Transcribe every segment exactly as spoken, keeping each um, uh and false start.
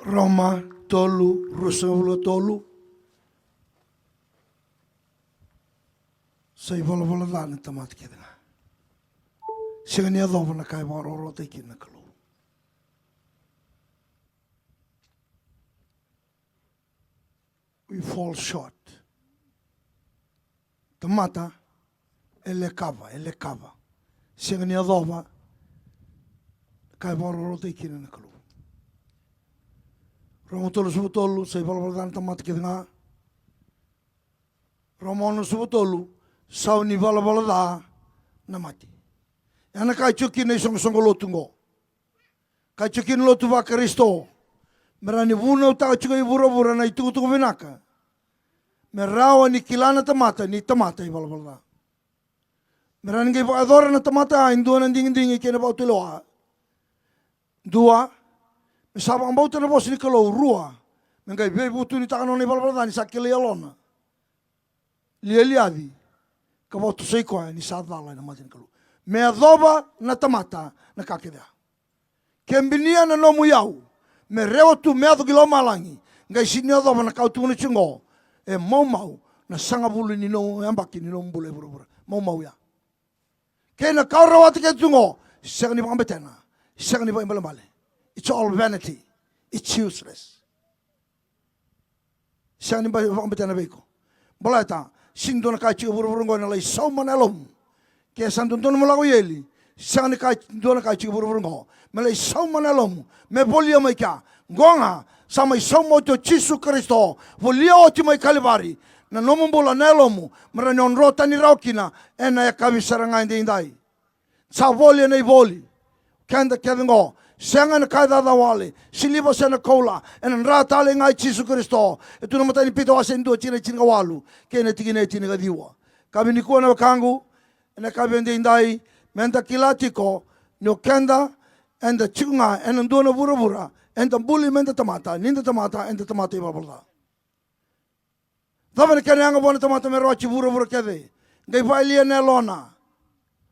Roma tolu, ruasagavulu ka tolu. Sa ivalavala ca na tamata kece ga. Sega ni yacova na ka e vakarokorokotaki kina na Kalou. We fall short. Tamata, e lekava, e lekava. Sega ni yacova na ka e vakarokorokotaki kina na Kalou. Roma tolusagavulu ka tolu, sa ivalavala ca na tamata kece ga. Roma onosagavulu ka tolu, sa ivalavala ca na mate. Ya na ka e tiko kina na isoqosoqo lotu oqo. Ka tiko kina na lotu vaKarisito, me rawa ni vunautaka tiko i vuravura na itukutuku vinaka. Me rawa ni kila na tamata ni tamata ivalavala ca. Me rawa ni qai vakayacora na tamata ya e dua na digidigi kei na vakatulewa. Dua, me sa vakabauta na vosa ni Kalou. Rua, me qai veivutunitaka na nona ivalavala ca ni sa kilai yalona. Lialiaci, ka vakatosoi koya ni sa cala ena mata ni Kalou. Me yacova na tamata na ka kece ya. Ke binia na nomu iyau me rewa tu me yaco ki lomalagi, qai sega ni yacova na ka au tukuna tiko oqo. E maumau na sagavulu ni nomu yabaki ni nomu bula e vuravura. Maumau ya. Kei na ka o rawata kece tu oqo, sega ni vakabetena, sega ni vakaibalebale. It's all vanity. It's useless. Sega ni vakabetena vei iko. Baleta sega ni dua na ka e tiko e vuravura oqo ena lai sauma na yalomu. Ke sa dodonu mo lako i eli, sega ni ka, dua na ka e tiko e vuravura oqo me lai sauma na yalomu, me volia mai kea. Oqo ga sa mai sauma oti o Jisu Karisito, volia oti mai Kalivari. Na nomu bula, na yalomu, me rawa ni o dro tani rawa kina ena yakavi sara ga edaidai. Sa voli ena ivoli. Keda kece oqo, sega ena ka e caca wale, siliva se na koula, ena dra tale ga i Jisu Karisito. E tu na imatai ni Pita wase e dua, tikina e tinikawalu kei na tikina e tinikaciwa. Ka vei nikua na wekaqu, ena yakavi edaidai, meda kila tiko ni o keda eda tiko ga ena dua na vuravura, eda buli meda tamata, nida tamata, eda tamata ivalavala ca. Cava na kena yaga vua na tamata me rawati vuravura kece? Qai vakayalia na yalona.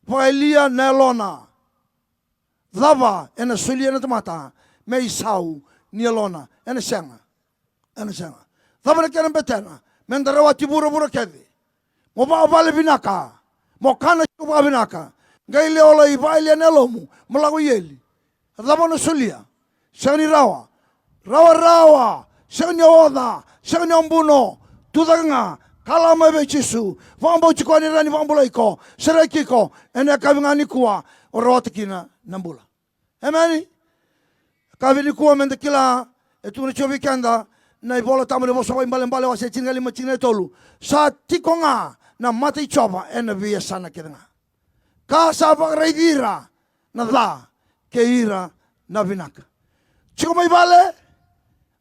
Vakayalia na yalona. Cava ena solia na tamata me isau ni yalona? Ena sega. Ena sega. Cava na kena betena meda rawati vuravura kece? Mo vakavale vinaka, mo kana tiko vakavinaka, qai lai o lai vakayalia na yalomu mo lako i eli. A cava o na solia? Sega ni rawa. Rawarawa. Sega ni o oca. Sega ni o buno. Tu cake ga. Kala mai vei Jisu. Vakabauti koya ni rawa ni vakabulai iko, sereki iko ena yakavi ga nikua, o rawata kina na bula. Emeni. Yakavi nikua meda kila, e tukuna tiko vei keda na iVola Tabu, na Vosa Vakaibalebale wase tinikalima, tinikatolu: Sa tiko ga na mata i Jiova ena veiyasana kece ga, ka sa vakaraici ira na ca kei ira na vinaka. Tiko mai vale,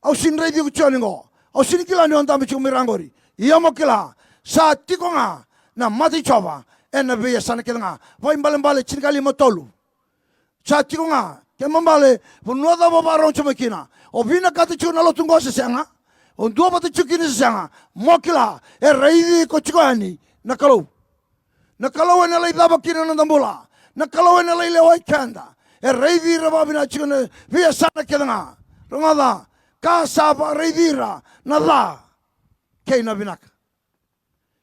au sega ni raici iko tiko yani oqo. Au sega ni kila ni o dabe tiko mai ra qori. Ia mo kila, sa tiko ga na mata i Jiova ena veiyasana kece ga. Vakaibalebale tinikalima, tolu. Sa tiko ga. Kena ibalebale, vanua cava o vakarorogo tiko mai kina, o vinakata tiko na lotu oqo se sega, o duavata tiko kina se sega, mo kila, e raici iko tiko yani na Kalou. Na Kalou ena lai cava kina na noda bula. Na Kalou ena lai lewai keda. E raici ira vakavinaka tiko na veiyasana kece ga. Rogoca, ka sa vakaraici ira na ca kei na vinaka.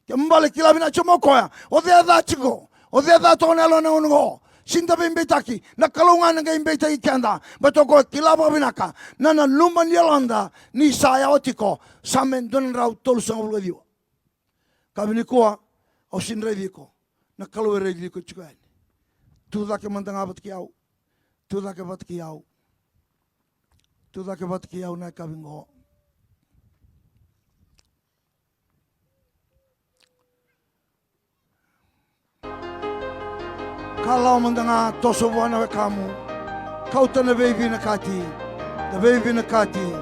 Kena ibalebale, kila vinaka tiko mai o koya. O cei e ca tiko? O cei e ca toka na yalona ena gauna oqo? Sega ni da veibeitaki. Na Kalou ga ena qai beitaki keda. Baleta o koya e kila vakavinaka na nanuma ni yaloda ni sa yawa tiko. Same dua na drau tolusagavulu ka ciwa. Yakavi nikua, au sega ni raici iko. Na Kalou e raici iko tiko yani. Tu cake mada ga vata kei au. Tu cake vata kei au. Tu cake vata kei au na yakavi oqo. Kalawa mada ga, toso vua na wekamu. Kauta na veivinakati. Na veivinakati.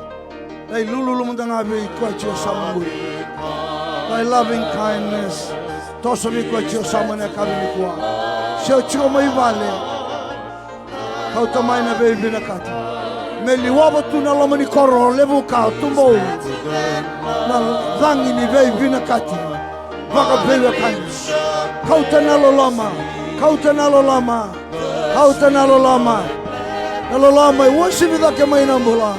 Lai lululu mada ga vei koya tiko e yasamu. Thy loving kindness. Toso vei koya tiko e yasamu ena yakavi nikua. Se o tiko mai vale, kauta mai na veivinakati. Me liwava tu na loma ni koro, Levuka, Tubou, na cagi ni veivinakati vakaveiwekani. Kauta na loloma, kauta na loloma, kauta na loloma. Na loloma e uasivi cake mai na bula.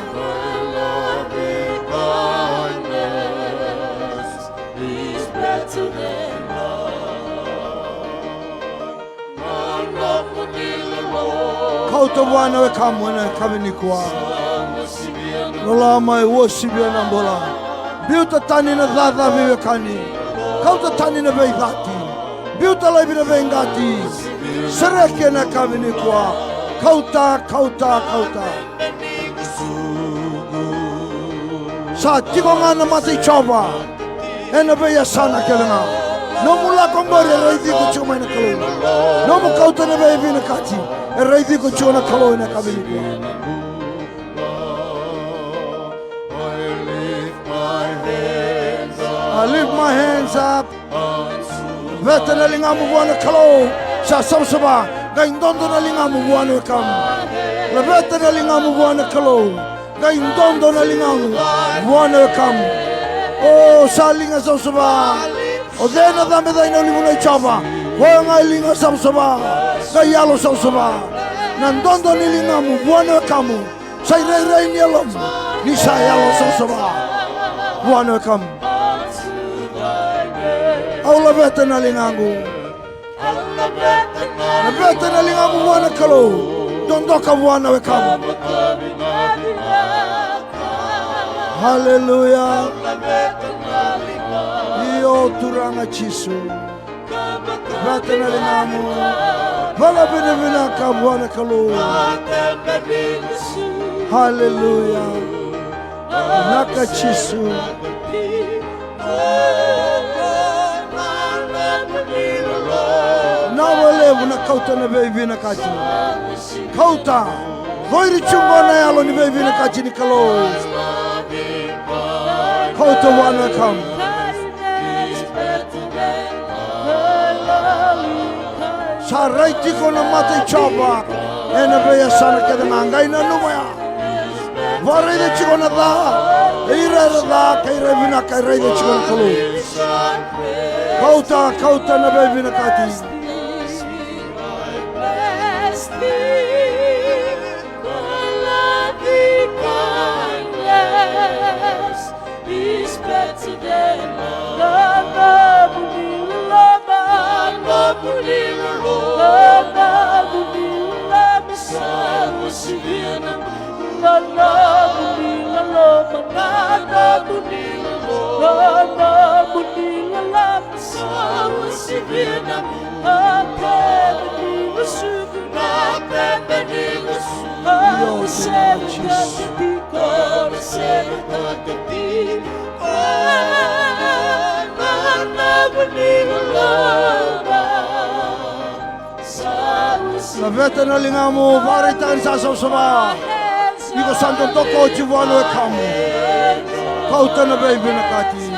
Kauta vua na wekamu ena yakavi nikua. Loloma e uasivia na bula. Biuta tani na caca veiwekani. Kauta tani na veicati. Biuta laivi na veiqati. Sereki ena yakavi nikua. Kauta, kauta, kauta. Sa tiko ga na mata i Jiova ena veiyasana kece ga. Nomu lako qori e raici iko tiko mai na Kalou. Nomu kauta na veivinakati e raici iko tiko na Kalou ena yakavi nikua. I lift my hands up. Laveta na ligamu vua na Kalou. Sa savasava, qai dodo na ligamu vua na wekamu. Laveta na ligamu vua na Kalou. Qai dodo na ligamu vua na wekamu. O sa liga savasava. O cei ena cabe cai na ulunivanua i Jiova? Koya ga e liga savasava, qai yalo savasava. Na dodo ni ligamu vua na wekamu sa irairai ni yalomu ni sa yalo savasava vua na wekamu. Au laveta na ligaqu. Laveta na ligamu vua na Kalou. Dodoka vua na wekamu. Aleluya. Io Turaga Jisu. Laveta na ligamu. Vakavinavinaka vua na Kalou. Aleluya. Vinaka Jisu. Vinaka vakalevu na kauta na veivinakati. Kauta. Coiri tiko na yalo ni veivinakati ni Kalou. Kauta vua na wekamu. Sa rai tiko na mata i Jiova ena veiyasana kece ga, qai nanuma ya. Vakaraica tiko na ca, e ira era ca kei ira e vinaka e raica tiko na Kalou. Kauta, kauta na veivinakati. Laveta na ligamu, vakaraitaka ni sa savasava. Ni ko sa dodoka oti vua na wekamu. Kauta na veivinakati.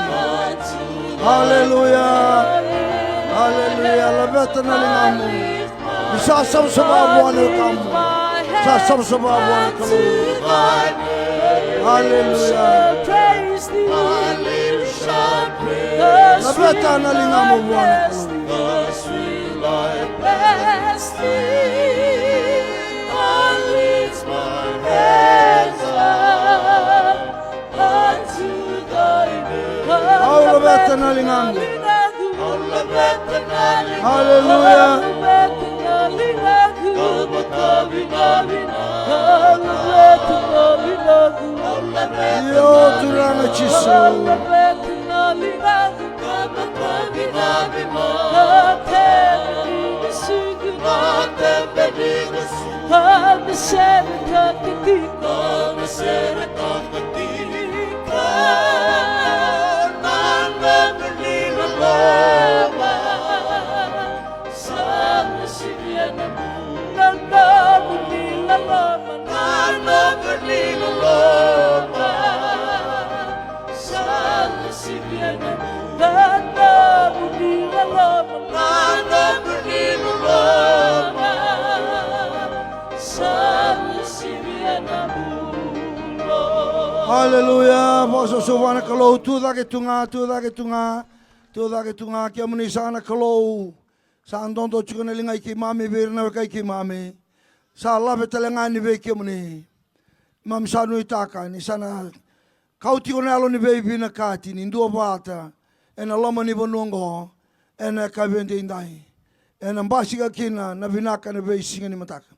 Aleluya. Aleluya. Laveta na ligamu. Ni sa savasava vua na wekamu. Sa savasava vua na Kalou. Aleluya. Laveta na ligamu vua na Kalou. Au laveta na ligaqu. Aleluya. Io Turaga Jisu. Aleluya. Vosota vua na Kalou, tu cake tu ga, tu cake tu ga, tu cake tu ga, kemuni saka na Kalou. Sa dodo tiko na ligai keimami vei ira na wekai keimami. Sa lave tale ga ni vei kemuni. Keimami sa nuitaka ni sa na kau tiko na yalo ni veivinakati ni duavata ena loma ni vanua oqo ena yakavi edaidai. Ena basika kina na vinaka ena veisiga ni mataka.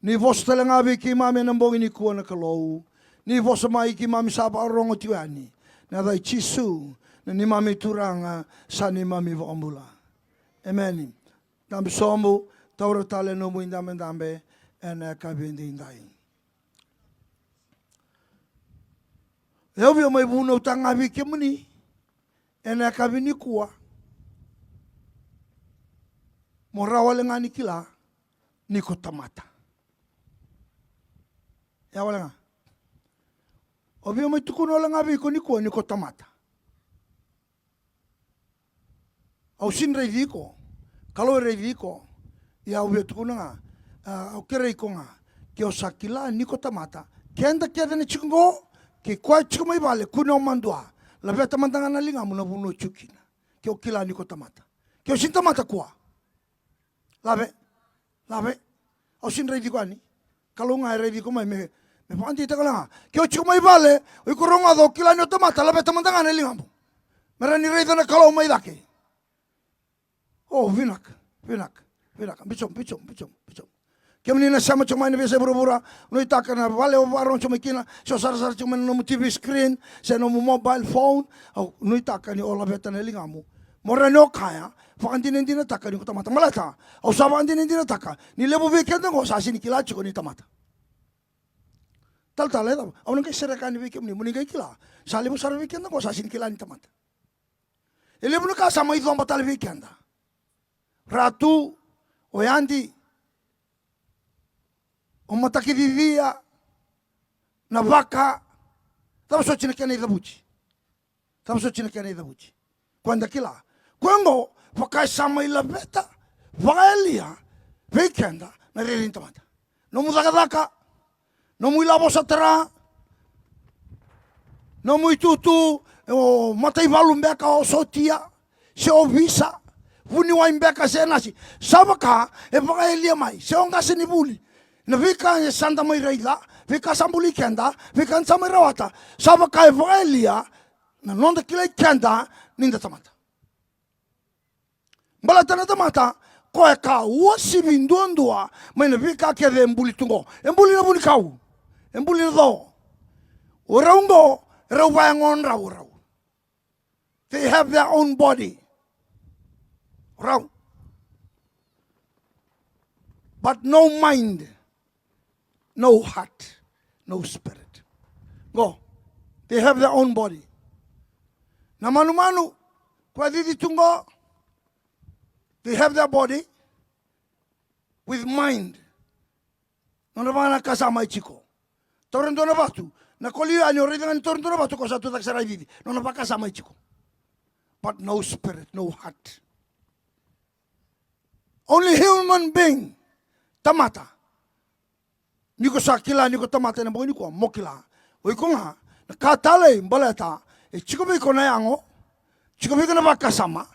Ni vosa tale ga vei keimami ena bogi nikua na Kalou. Ni vosa mai, keimami sa vakarorogo tiko yani. Na yaca i Jisu, na neimami Turaga, sa neimami iVakabula. Emeni. Dabe sobu, taura tale na nomu idabedabe ena yakavi edaidai. Au via mai vunautaka ga vei kemuni ena yakavi nikua, mo rawa wale ga ni kila ni ko tamata. Ia wale ga. Au via mai tukuna wale ga vei iko nikua ni ko tamata. Au sega ni raici iko, Kalou e raici iko. Ia au via tukuna ga, a, au kerei iko ga, ke o sa kila ni ko tamata, keda kece na tiko qo, kei koya tiko mai vale, kune o madua, laveta mada ga na ligamu na vanua o tiko kina. Ke o kila ni ko tamata. Ke o sega ni tamata, kua. Lave, lave. Au sega ni raici iko yani. Kalou ga e raici iko mai me, me vakadeitaka ga. Ke o tiko mai vale, o iko rogoca, o kila ni o tamata, laveta mada ga na ligamu. Me rawa ni raica na Kalou mai cake. O, vinaka, vinaka, vinaka. Bisomu, bisomu, bisomu, bisomu. Kemuni na sema tiko mai na veiyasai vuravura, nuitaka na vale o vakarorogo tiko mai kina, se o sarasara tiko mai na nomu T V screen, se nomu mobile phone, au nuitaka ni o laveta na ligamu. Mo rawa ni o kaya, vakadinadinataka ni ko tamata. Baleta, au sa vakadinadinataka ni levu vei keda qo sa sega ni kila tiko ni tamata. Talatala, e cava? Au na qai sereka yani vei kemuni, mo ni qai kila. Sa levu sara vei keda qo sa sega ni kila ni tamata. E levu na ka sa mai coba tale vei keda. Ratu, o yadi, o matakicicia, na vaka, cava soti na kena icavuti. Cava soti na kena icavuti. Koya da kila. Koya qo, vaka e sa mai laveta vakayalia vei keda na rairai ni tamata. Nomu cakacaka, nomu ilavo sa tara, nomu itutu, o mataivalu beka o sotia, se ovisa, vuniwai beka se nasi. Sa vaka e vakayalia mai, se o qasenivuli. Na veika e sa da mai raica, veika sa buli keda, veika sa mai rawata. Sa vaka e vakayalia na noda kilai keda ni da tamata. Baleta na tamata, koya ka uasivi duadua mai na veika kece e buli tu qo. E buli na vunikau. E buli na co. O rau qo, e rau vakayagodrau o rau. They have their own body. O rau. But no mind, no heart, no spirit. Qo, they have their own body. Na manumanu, koya cici tu qo, they have their body with mind. Nona vaka na ka sa mai tiko. Taura dua na vatu, na koli yani o raica ga ni taura dua na vatu ko sa tu cake sara i cici. Nona vaka sa mai tiko. But no spirit, no heart. Only human being, tamata. Ni ko sa kila ni ko tamata ena bogi nikua, mo kila. O iko ga, na ka talei baleta, e tiko vei iko na yago, tiko vei iko na vakasama,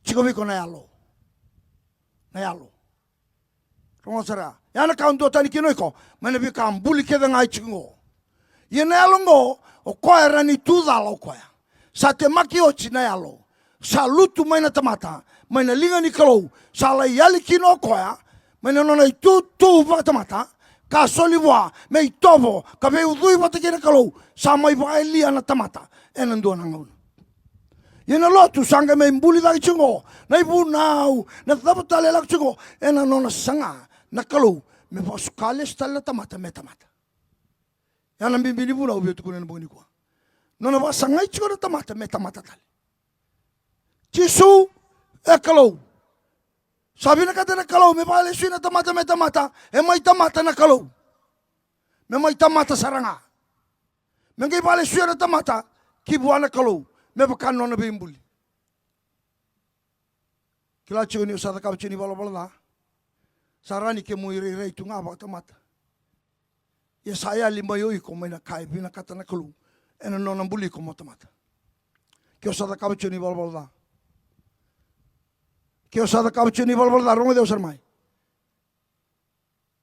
tiko vei iko na yalo. Na yalo. Rogoca sara. Ya na ka duatani kina o iko, mai na veika buli kece ga e tiko qo. Ia na yalo qo, o koya e rawa ni tu cala o koya. Sa temaki oti na yalo. Sa lutu mai na tamata, mai na liga ni Kalou. Sa lai yali kina o koya, mai na nona itutu vakatamata, ka soli vua, me itovo, ka veiucui vata kei na Kalou. Sa mai vakayalia na tamata, ena dua na gauna. Ia na lotu, sa qai mai buli cake tiko qo, na ivunau, na cava tale e lako tiko qo, ena nona saga, na Kalou, me vakasuka lesu tale na tamata, me tamata. Ya na bibi ni vuna au via tukuna ena bogi nikua. Nona vakasagai tiko na tamata me tamata tale. Jisu e Kalou. Sa vinakata na Kalou me vakalesui na tamata me tamata, e mai tamata na Kalou. Me mai tamata sara ga. Me qai vakalesuya na tamata ki vua na Kalou me vaka na nona veibuli. Kila tiko ni o sa cakava tiko ni valavala ca. Sa rawa ni kemu irairai tu ga vakatamata. Ia sa yali mai o iko mai na ka e vinakata na Kalou ena nona buli iko mo tamata. Ke o sa cakava tiko ni valavala ca. Ke o sa cakava tiko ni valavala ca, rogoci au sara mai.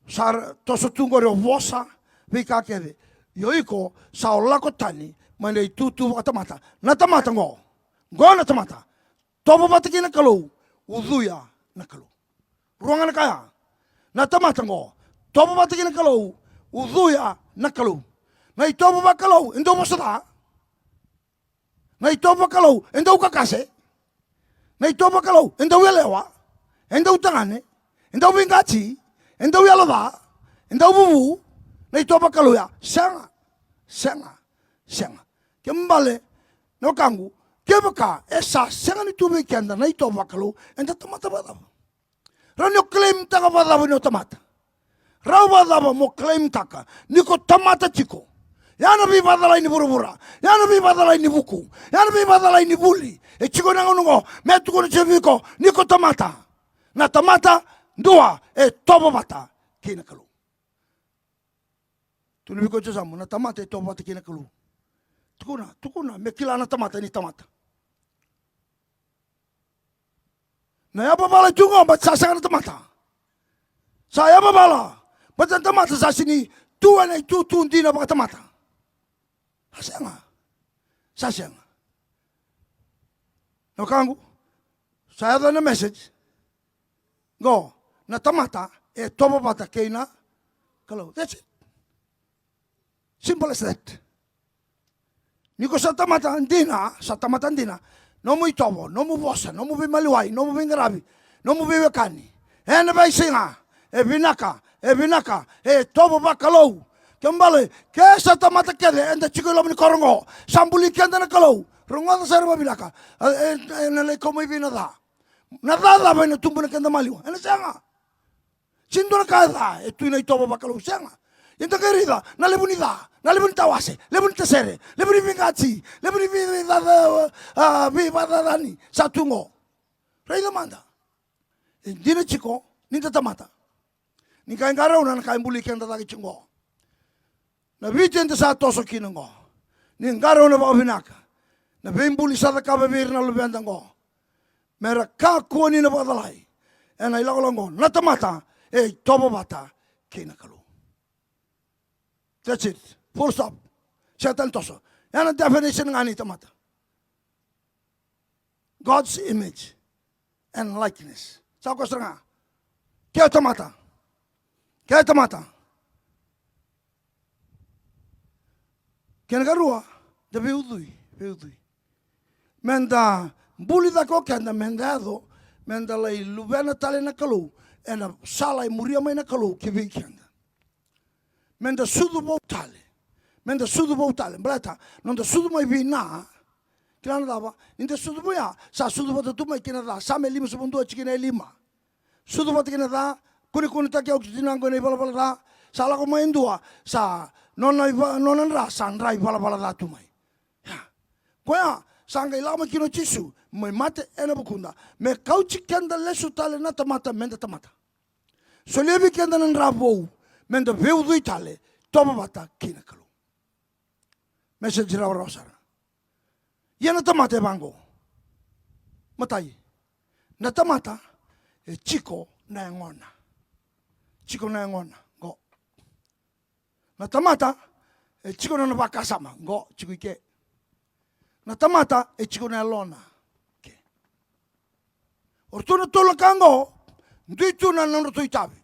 Sa ra-, toso tu qori o vosa, veika kece. Io iko, sa o lako tani mai na itutu vakatamata. Na tamata qo. Qo na tamata. Tovo vata kei na Kalou, ucuya na Kalou. Rua ga na ka ya. Na tamata qo. Tovo vata kei na Kalou, ucuya na Kalou. Na itovo vakalou e dau vosa ca. Na itovo vakalou e dau kakase. Na itovo vakalou e dau yalewa, e dau tagane, e dau veiqati, e dau yalo ca, e dau vuvu. Na itovo vakalou ya sega, sega, sega. Ke bale, na wekaqu, kevaka e sa sega ni tu vei keda na itovo vakalou, eda tamata vakacava? Rawa ni o claim-taka vakacava ni o tamata? Rawa vakacava mo claim-taka ni ko tamata tiko? Ya na veivakacalai ni vuravura, ya na veivakacalai ni vuku, ya na veivakacalai ni vuli e tiko na gauna oqo. Me tukuna tiko vei iko ni ko tamata. Na tamata dua e tovo vata kei na Kalou. Tukuna vei iko Josamu, na tamata e tovo vata kei na Kalou. Tukuna, tukuna me kila na tamata ni tamata. Na yavavala e tu oqo, but sa sega na tamata. Sa yavavala, but na tamata sa sega ni tu ena itutu dina vakatamata. Sa sega. Sa sega. Na wekaqu, sa yaco na message. Qo, na tamata e tovo vata kei na Kalou. That's it. Simple as that. Ni ko sa tamata dina, sa tamata dina, nomu itovo, nomu vosa, nomu veimaliwai, nomu veiqaravi, nomu veiwekani, ena veisiga, e vinaka, e vinaka, e tovo vakalou. Ke bale, ke sa tamata kece eda tiko i loma ni koro oqo, sa buli keda na Kalou. Rogoca sara vakavinaka. E, e, ena lai kau mai vei na ca. Na ca cava ena tubu ena keda maliwa? Ena sega. Sega ni dua na ka e ca e tu ena itovo vakalou, sega. Ia da qai raica na levu ni ca, na levu ni tawase, levu ni tasere, levu ni veiqati, levu ni vei, vei, ca, ca, a, veivakacacani sa tu oqo. Raica mada. E dina tiko ni da tamata. Ni qai qarauna na ka e buli keda cake tiko oqo. Na Viti eda sa toso kina oqo. Ni qarauna vakavinaka na veibuli sa cakava vei ira na luveda oqo. Me ra kakua ni na vakacalai ena ilakolako oqo. Na tamata e itovo vata kei na Kalou. That's it. Full stop. Sega tale ni toso. Ya na definition ga ni tamata. God's image and likeness. Sa koya sara ga. Ke o tamata. Ke o tamata. Kena karua, da veiucui, veiucui. Meda buli cake o keda, meda yaco, meda lai luvena tale na Kalou ena sala e muria mai na Kalou ki vei keda. Meda sucu vou tale. Meda sucu vou tale. Baleta noda sucu mai vei na, kila na cava? Ni da sucu vou ya, sa sucu vata tu mai kei na ca. Same limasagavulu ka dua, tikina e lima. Sucu vata kei na ca, kunekunetaki au kei tinaqu ena ivalavala ca. Sa lako mai e dua, sa nona iva-, nona dra, sa dra ivalavala ca tu mai. Ia. Koya sa qai lako mai kina o Jisu, mai mate ena vukuda, me kauti keda lesu tale na tamata, meda tamata. Solia vei keda na dra vou, meda veiucui tale, tovo vata kei na Kalou. Message rawarawa sara. Ia na tamata e vaqo. Matai, na tamata e tiko na yagona. Tiko na yagona, qo. Na tamata e tiko na nona vakasama, qo, tiko i ke. Na tamata e tiko na yalona, ke. O ratou na tolu na ka qo, dui tu na nodratou itavi.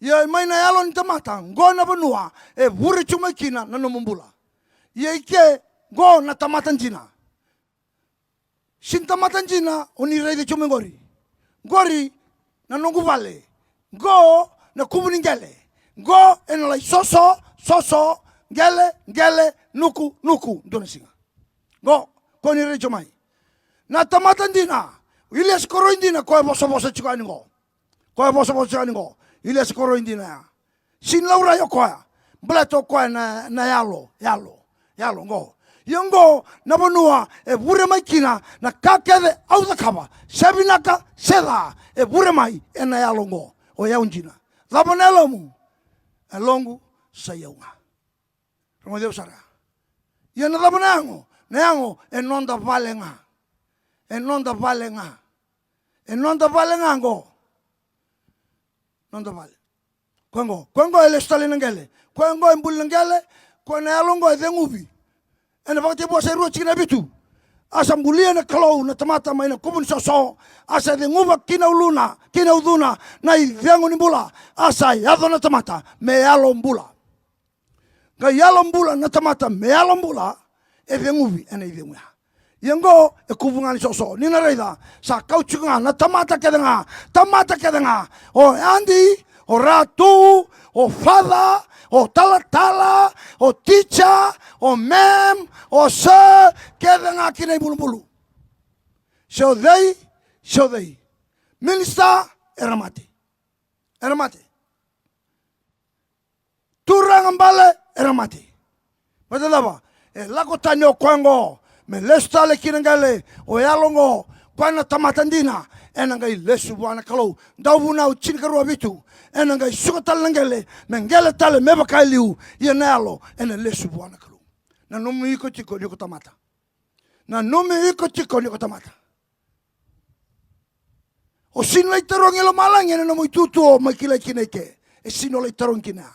Ia mai na yalo ni tamata, qo na vanua e vure tu mai kina na nomu bula. Ia i ke, qo na tamata dina. Sega ni tamata dina o ni raica tu mai qori. Qori na noqu vale. Qo na kuvu ni qele. Qo ena lai soso, soso, qele, qele, nuku, nuku, dua na siga. Qo, ko ni raica tu mai. Na tamata dina, Iliesa Koroi dina, koya e vosavosa tiko yani qo. Koya e vosavosa tiko yani qo. Iliesa Koroi dina ya. Sega ni laurai o koya. Baleta o koya na, na yalo, yalo, yalo qo. Ia qo na vanua e vure mai kina na ka kece au cakava. Se vinaka, se ca, e vure mai ena yalo qo. O yau dina. Cava na yalomu? Yaloqu sa i au ga. Rogoci au sara. Ia na cava na yago? Na yago e noda vale ga. E noda vale ga. E noda vale ga qo. Noda vale. Koya qo, koya qo e lesu tale na qele. Koya qo e buli na qele. Koya na yalo qo e ceguvi. Ena Vakatekivu wase rua tikina e vitu. A sa bulia na Kalou na tamata mai na kuvu ni soso, a sa ceguva ki na uluna, ki na ucuna, na icegu ni bula. A sa yaco na tamata me yalo bula. Qai yalo bula na tamata me yalo bula, e ceguvi ena icegu ya. Ia oqo e kuvu ga ni soso, ni na raica, sa kau tiko ga na tamata kece ga, tamata kece ga. O aunty, o ratu, o father, o talatala, o teacher, o ma'am, o sir, kece ga ki na ibulubulu. Se o cei, se o cei. Minister, era mate. Era mate. Turaga bale, era mate. Baleta cava? E lako tani o koya oqo me lesu tale ki na qele, o yalo oqo, koya na tamata dina, ena qai lesu vua na Kalou. Dauvunau tinikarua vitu, ena qai suka tale na qele, me qele tale me vaka e liu, ia na yalo ena lesu vua na Kalou. Nanumi iko tiko ni ko tamata. Nanumi iko tiko ni ko tamata. O sini lai tarogi e lomalagi ena nomu itutu o mai kilai kina i ke. E sini o lai tarogi kina ya.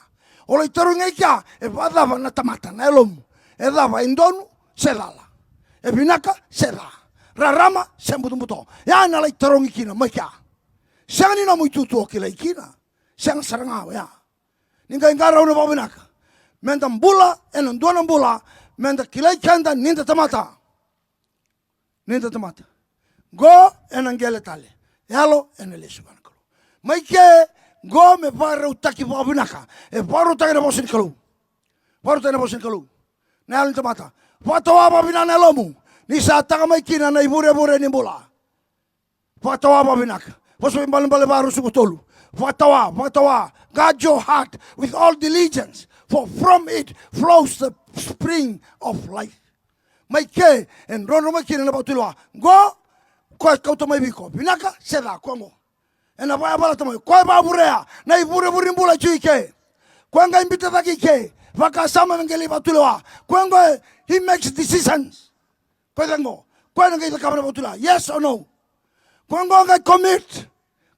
O lai tarogi ga i kea, e vakacava na tamata, na yalomu? E cava, e donu se cala? E vinaka se ca? Rarama se butobuto? Ya na lai tarogi kina mai kea. Sega ni nomu itutu o kilai kina. Sega sara ga oya. Ni qai qarauna vakavinaka. Meda bula ena dua na bula, meda kilai keda ni da tamata. Ni da tamata. Qo ena qele tale. Yalo ena lesu vua na Kalou. Mai ke, qo me vakarautaki vakavinaka. E vakarautaki na vosa ni Kalou. Vakarautaki na vosa ni Kalou. Na yalo ni tamata. Vakatawa vakavinaka na yalomu. Ni sa taka mai kina na ivurevure ni bula. Vakatawa vakavinaka. Vosa Vakaibalebale vakarusagavulu ka tolu. Vakatawa, vakatawa. Guard your heart with all diligence, for from it flows the spring of life. Mai ke, e drodro mai kina na vakatulewa. Qo, koya e kauta mai vei iko. Vinaka se ca, koya qo. Ena vakayavalata mai. Koya e vakavurea na ivurevure ni bula e tu i ke. Koya qai biuta cake i ke. Vakasama me qai lai vakatulewa. Koya qo, he makes decisions. Koya cake qo. Koya na qai cakava na vakatulewa. Yes or no? Koya qo qai commit.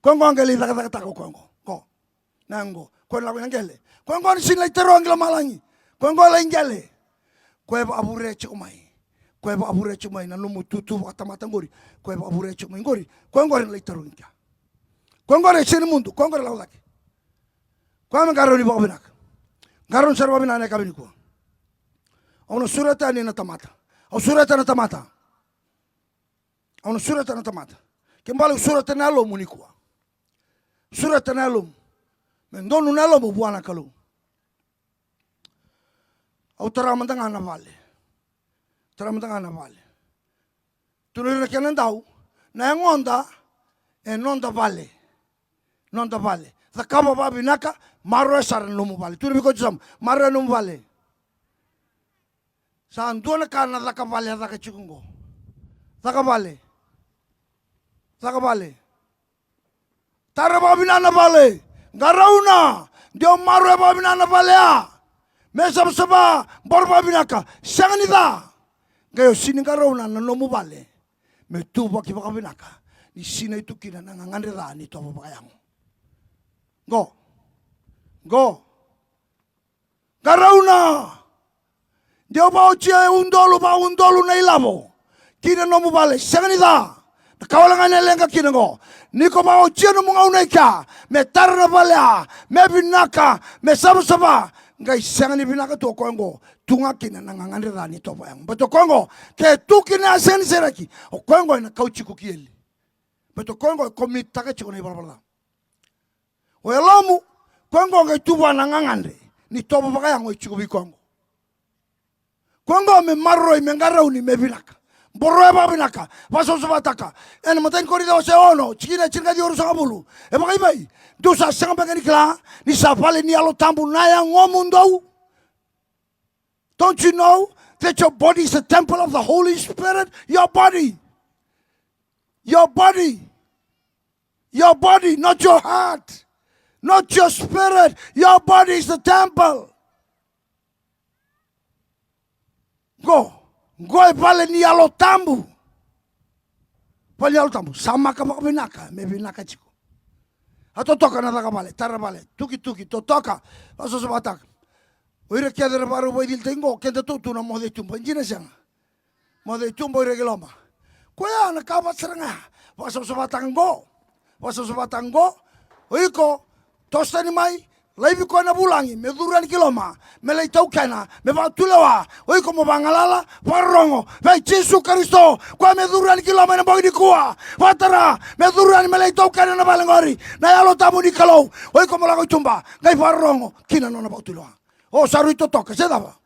Koya qo qai lai cakacakataka o koya qo. Qo. Na qo. Koya na lako i na qele. Koya qo na sini lai tarogi lomalagi. Koya qo lai qele. Koya e vakavurea tiko mai. Koya e vakavurea tiko mai na nomu itutu vakatamata qori. Koya e vakavurea tiko mai qori. Koya qori na lai tarogi kea. Koya qori e sini mudu. Koya qori lako cake. Koya me qarauni vakavinaka. Qarauni sara vakavinaka na yakavi nikua. Au na sureta yani na tamata. Au sureta na tamata. Au na sureta na tamata. Ke bale au sureta na yalomu nikua. Sureta na yalomu. Me donu na yalomu vua na Kalou. Au tara mada ga na vale. Tara mada ga na vale. Tu na ira na kena dau. Na yagoda e noda vale. Noda vale. Cakava vakavinaka, maroroya sara na nomu vale. Tu na vei koya tu sara, maroroya na nomu vale. Sa dua na ka na caka vale, a caka tiko qo. Caka vale. Caka vale. Tara vakavinaka na vale. Qarauna. De o maroroya vakavinaka na vale ya. Me savasava, boro vakavinaka. Sega ni ca. Qai o sini qarauna na nomu vale. Me tuvaki vakavinaka. Ni sinai tu kina na gagadre ca ni tovo vakayago. Qo. Qo. Qarauna. De o vakaotia e udolu, vakaudolu na ilavo ki na nomu vale, sega ni ca. Na ka wale ga ena leqa kina qo. Ni ko vakaotia nomu gauna i kea me tara na vale ya, me vinaka, me savasava, qai sega ni vinaka tu o koya qo. Tu ga kina na gagadre ca ni tovo vakayago. Baleta o koya qo, ke tu kina ya sega ni sereki, o koya qo ena kauti iko ki eli. Baleta o koya qo e komitaka tiko na ivalavala ca. O yalomu, koya qo qai tu vua na gagadre ni tovo vakayago e tiko vei koya qo. Koya qo me maroroi, me qarauni, me vinaka. Boroya vakavinaka, vakasavasavataka. Ena imatai ni Korinica wase ono, tikina e tinikaciwa, ruasagavulu. E vakaivei? Dou sa sega beka ni kila ni sa vale ni Yalo Tabu na yagomudou? Don't you know that your body is a temple of the Holy Spirit? Your body. Your body. Your body, not your heart. Not your spirit. Your body is the temple. Qo, qo e vale ni Yalo Tabu. Vale ni Yalo Tabu. Samaka vakavinaka, me vinaka tiko. A totoka na caka vale, tara vale, tukituki, totoka, vakasavasavataka. O ira kece era vakarau vakaicilitaki qo, kedatou tu na moce i tuba, e dina sega? Moce i tuba, o ira ki loma. Koya na ka vata sara ga ya. Vakasavasavataka qo. Vakasavasavataka qo. O iko, toso tani mai, laivi koya na vulagi me curu yani ki loma, me lai taukena, me vakatulewa. O iko mo vagalala, vakarorogo vei Jisu Karisito, koya me curu yani ki loma ena bogi nikua. Vakatara, me curu yani me lai taukena na vale qori na Yalo Tabu ni Kalou. O iko mo lako i tuba, qai vakarorogo ki na nona vakatulewa. O sa rui totoka, se cava?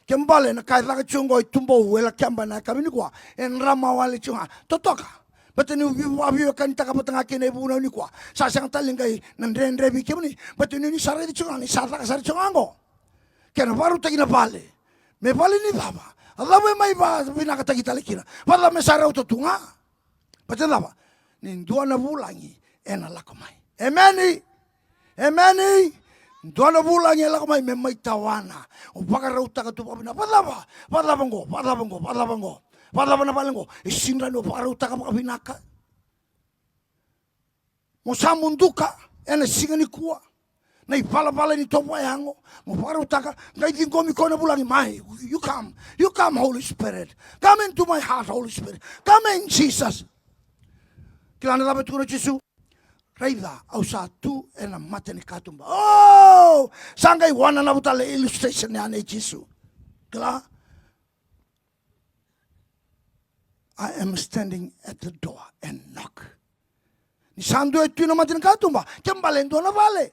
Kena ibalebale na ka e caka tiko qo i Tubou, e Lakeba ena yakavi nikua, e drama wale tiko ga. Totoka. Baleta niu via, via veiwekanitaka vata ga kei na ivunau nikua. Sa sega tale ni qai na dredre vei kemuni. Baleta ni, ni sa raica tiko ga ni sa caka sara tiko ga qo. Kena vakarautaki na vale. Me vale ni cava? A cava e mai vakavinakataki tale kina? Vacava me sa rauta tu ga? Baleta na cava? Ni dua na vulagi ena lako mai. Emeni. Emeni. Dua na vulagi e lako mai me mai tawana. O vakarautaka tu vakavinaka. Vacava? Vacava qo? Vacava qo? Vacava qo? Vacava na vale qo? E sega ni o vakarautaka vakavinaka. Mo sa muduka ena siga nikua na ivalavala ni tovo yago, mo vakarautaka, qai ciqomi koya na vulagi mai. You come, you come, Holy Spirit. Come into my heart, Holy Spirit. Come in, Jesus. Kila na cava e tukuna o Jisu? Raica, au sa tu ena mata ni katuba. Oh, sa qai wananavu tale, illustration ya nei Jisu. Kila? I am standing at the door and knock. Ni sa dua e tu ena mata ni katuba, kena ibalebale e dua na vale.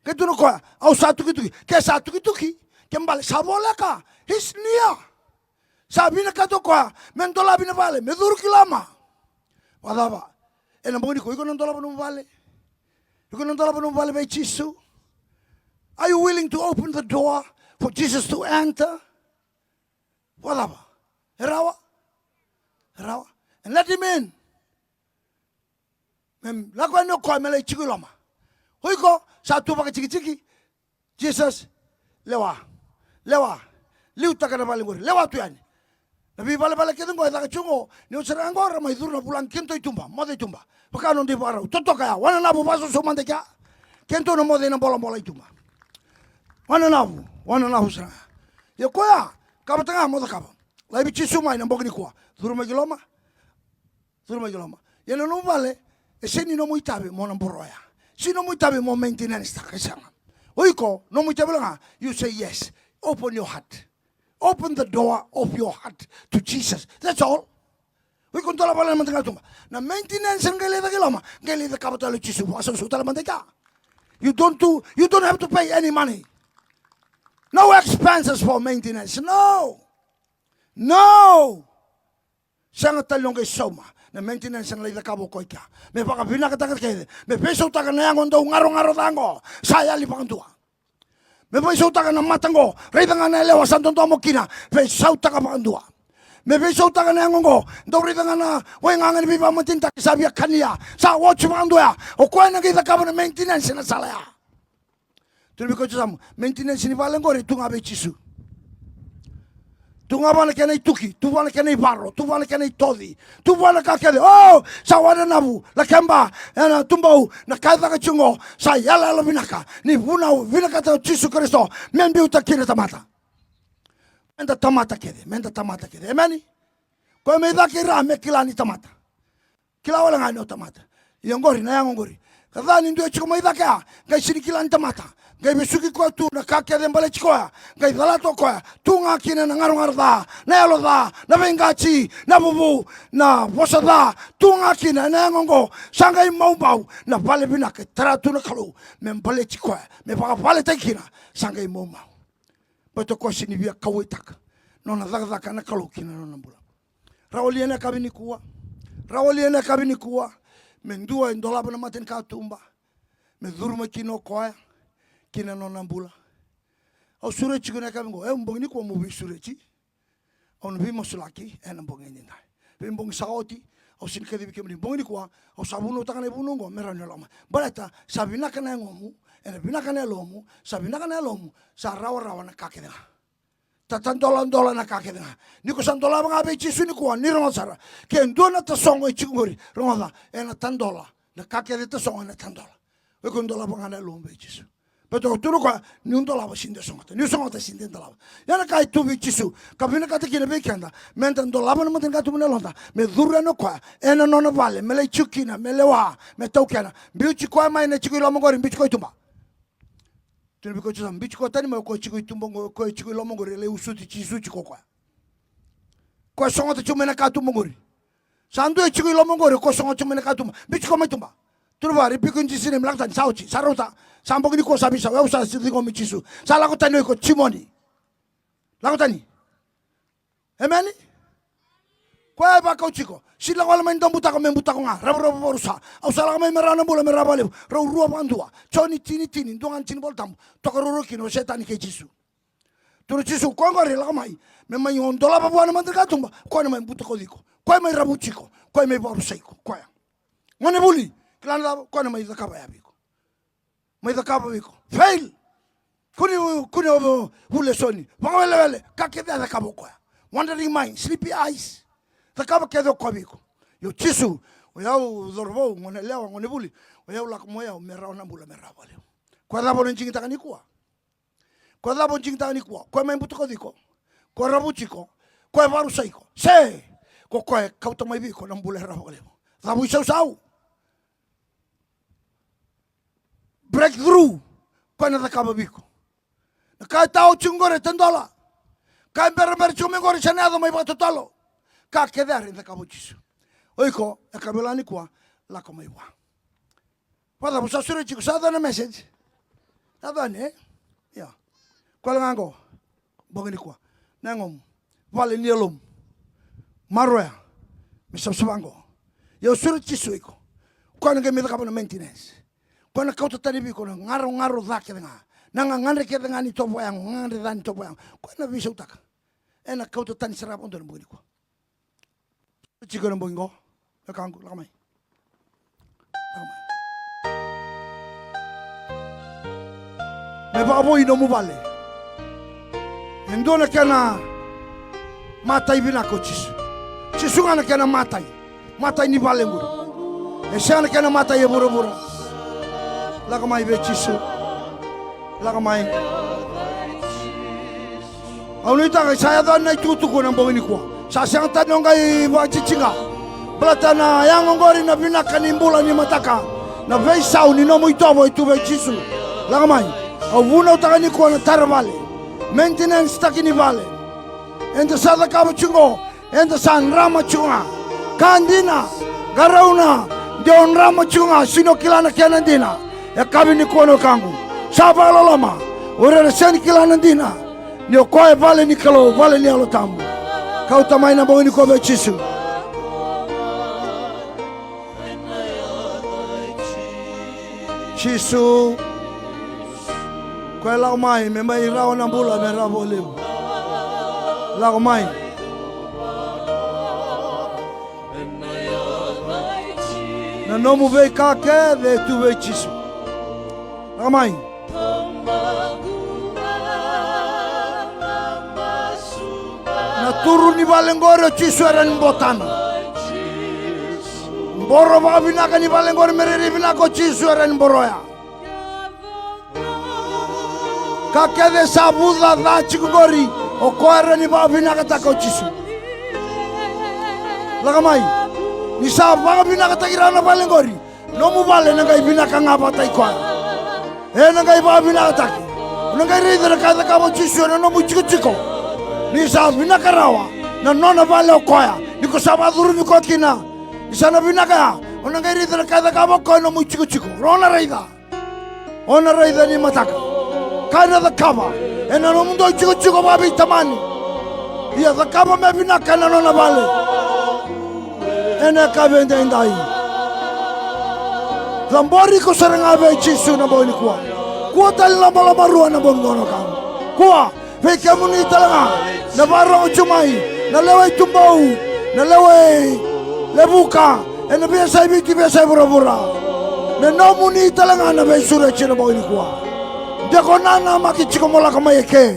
Ke tukuna o koya, au sa tukituki. Ke sa tukituki, kena ibalebale sa voleka. He's near. Sa vinakata o koya me dolavi na vale, me curu ki loma. Vacava? Ena bogi nikua, iko na dolava nomu vale? Iko na dolava nomu vale vei Jisu? Are you willing to open the door for Jesus to enter? Vacava? E rawa? E rawa? And let him in. Me lako yani o koya me lai tiko i loma. O iko sa tu vakajikijiki. Jesus, lewa. Lewa. Liutaka na vale qori. Lewa tu yani. Na veivalevale kece qo e caka tiko qo, ni oti sara ga qo ra mai curu na vulagi, kedatou i tuba, moce i tuba. Vaka na noda ivakarau. Totoka ya, wananavu, vakasausau mada i kea. Kedatou na moce ena bolabola i tuba. Wananavu, wananavu sara ga. Ia koya, ka vata ga mo cakava. Laivi Jisu mai na bogi nikua. Curu mai ki loma. Curu mai ki loma. Ia na nomu vale, e sega ni nomu itavi mo na boroya. Sega ni nomu itavi mo maintenance taka, e sega. O iko, nomu itavi ga, you say yes. Open your heart. Open the door of your heart to Jesus. That's all. O iko dolava na mata ni katuba. Na maintenance qai lai caka i loma, qai lai cakava tale o Jisu. Vakasausau tale mada i kea. You don't do, you don't have to pay any money. No expenses for maintenance. No. No. Sega tale ni o qai sauma. Na maintenance na lai cakava o koya i kea. Me vakavinakataka kece. Me veisautaka na yago dau garogaro ca qo. Sa yali vakadua. Me veisautaka na mata qo. Raica ga na yalewa sa dodomo kina. Veisautaka vakadua. Me veisautaka na yago qo. Dau raica ga na waigaga ni veivakamatenitaki sa via kania. Sa oti vakadua ya. O koya na qai cakava na maintenance ena sala ya. Tukuna vei koya o Jisu, maintenance ni vale qori tu ga vei Jisu. Tu ga vua na kena ituki, tu vua na kena ivaro, tu vua na kena itoci, tu vua na ka kece. O, sa wananavu, Lakeba, ena tubau, na ka e caka tiko qo, sa iyaloyalo vinaka, ni vunau vinakata o Jisu Karisito, me biuta kina tamata. Meda tamata kece, meda tamata kece. Emeni? Koya me caka i ra me kila ni tamata. Kila wale ga ni o tamata. Ia qori, na yago qori. Ka ca ni dua e tiko mai cake ya, qai sega ni kila ni tamata. Qai vesuki koya tu na ka kece e baleti koya. Qai calata o koya, tu ga kina na garogaro ca, na yalo ca, na veiqati, na vuvu, na vosa ca. Tu ga kina na yago qo, sa qai maumau na vale vinaka e tara tu na Kalou. Me baleti koya, me vakavaletaki kina, sa qai maumau. Baleta o koya sega ni via kauwaitaka nona cakacaka na Kalou kina nona bula. Rawa li ena yakavi nikua? Rawa li ena yakavi nikua? Me dua e dolava na mata ni katuba. Me curu mai kina o koya. Kina nona bula. Au sureti iko ena yakavi qo. E, bogi nikua mo veisureti. Au na veimasulaki ena bogi edaidai. Veibogi sa oti, au sega ni kacivi kemuni. Bogi nikua, au sa vunautaka na ivunau qo me rawa ni lako mai. Baleta, sa vinaka na yagomu, ena vinaka na yalomu, sa vinaka na yalomu, sa rawarawa na ka kece ga. Ta, tadoladola na ka kece ga. Ni ko sa dolava ga vei Jisu nikua, ni rogoca sara. Ke dua na tasogo e tiko qori, rogoca, ena tadola. Na ka kece tasogo ena tadola. O iko dolava ga na yalomu vei Jisu. Baleta o tukuna o koya, niu dolava sega ni sogota, niu sogota sega ni dolava. Ia na ka e tu vei Jisu ka vinakata kina vei keda, meda dolava na matanikatuba ni yaloda, me curu yani o koya ena nona vale, me lai jiko kina, me lewa, me taukena. Biuti koya mai na jiko i loma qori, biuti koya i tuba. Tukuna vei koya o Jisu, biuti koya tani mai o koya jiko i tuba qo, o koya jiko i loma qori, e lai usuti Jisu jiko o koya. Koya sogota jiko mai na katuba qori. Sa dua e jiko i loma qori, o koya sogota jiko mai na katuba. Biuti koya mai tuba. Tukuna vua, rebuke in Jesus' name, lako tani, sa oti, sa rauta. Sa bogi nikua sa veisau, au sa ciqomi Jisu. Sa lako tani o iko, jimoni. Lako tani. Emeni? Koya e vakau jiko. Sega ni lako wale mai ni daubutako me butako ga. Ravuravu vakarusa. Au sa lako mai me rawa na bula me rawa vakalevu. Rau rua vakadua. Joni tini tini, dua ga na tiki ni iVolatabu. Tokaruarua kina o Setani kei Jisu. Tukuna o Jisu, koya qori lako mai. Me mai o dolava vua na matanikatuba. Koya na mai butakoci iko. Koya mai ravuti iko. Koya mai vakarusai iko. Koya. Gone vuli. Kila na cava? Koya na mai cakava ya vei iko. Mai cakava vei iko. Fail. Kua ni, kua ni o vule soni. Vakawelewele. Ka kece a cakava o koya. Wandering mind, sleepy eyes. Cakava kece o koya vei iko. Io Jisu, o yau cauravou, gone yalewa, gone vuli. O yau lako mai o yau me rawa na bula me rawa vakalevu. Koya cava o na digitaka nikua? Koya cava o digitaka nikua? Koya mai butakoci iko. Koya ravuti iko. Koya vakarusai iko. Se ko koya e kauta mai vei iko na bula e rawa vakalevu. Cavu isausau. Breakthrough, koya na cakava vei iko. Na ka e tao tiko qori e tadola. Ka e berabera tiko mai qori sa na yaco mai vakatotolo. Ka kece ya e cakava o Jisu. O iko, e ka vila nikua, lako mai vua. Vakacava, sa sureti tiko, sa yaco na message. Yaco yani, e? Ia. Koya ga qo. Bogi nikua. Na yagomu. Vale ni yalomu. Maroroya. Me savasava qo. Ia au sureti Jisu iko. Koya na qai mai cakava na maintenance. Koya na kauta tani vei iko na garogaro ca kece ga. Na gagadre kece ga ni tovo yago, gagadre ca ni tovo yago. Koya na veisautaka. Ena kauta tani sara vakadua na bogi nikua. Tiko na bogi qo. Wekaqu, lako mai. Lako mai. Me vakavoui nomu vale. E dua na kena matai vinaka o Jisu. Jisu ga na kena matai. Matai ni vale qori. E sega na kena matai e vuravura. Lako mai vei Jisu. Lako mai. Au nuitaka sa yaco na itukutuku na bogi nikua. Sa sega tani o qai vakajijika. Baleta na yago qori na vinaka ni bula ni mataka. Na veisau ni nomu itovo e tu vei Jisu. Lako mai. Au vunautaka nikua na tara vale. Maintenance taki ni vale. Eda sa cakava tiko qo. Eda sa drama tiko ga. Ka dina, qarauna, de o drama tiko ga, sega ni o kila na kena dina. E kavi nikua na wekaqu. Sa vakaloloma. O ira era sega ni kila na dina. Ni o koya e vale ni Kalou, vale ni Yalo Tabu. Kauta mai na bogi nikua vei Jisu. Jisu. Koya lako mai, me mai rawa na bula, me rawa vakalevu. Lako mai. Na nomu veika kece e tu vei Jisu. Lako mai. Na turu ni vale qori o Jisu era ni botana. Boro vakavinaka ni vale qori me rairai vinaka o Jisu era ni boroya. Ka kece sa vuca ca tiko qori, o koya era ni vakavinakataka o Jisu. Lako mai. Ni sa vakavinakataki rawa na vale qori, nomu vale ena qai vinaka ga vakataki koya. Ena qai vakavinakataki. O na qai raica na ka e cakava o Jisu ena nomu itikotiko. Ni sa vinaka rawa na nona vale o koya, ni ko sa vakacurumi koya kina. Ni sa na vinaka ya, o na qai raica na ka e cakava o koya ena nomu itikotiko. O na raica. O na raica ni mataka. Ka ena cakava ena nomudou itikotiko vakaveitamani. Ia cakava me vinaka na nona vale. Ena yakavi edaidai. Cabori iko sara ga vei Jisu na bogi nikua. Kua tale ni lomalomarua na bogi qo na wekaqu. Kua. Vei kemuni tale ga na vakarorogo tu mai, na lewe i Tubou, na lewe i Levuka, ena veiyasai Viti, veiyasai vuravura. Me nomuni tale ga na veisureti ena bogi nikua. De ko nanamaki tiko mo lako mai eke.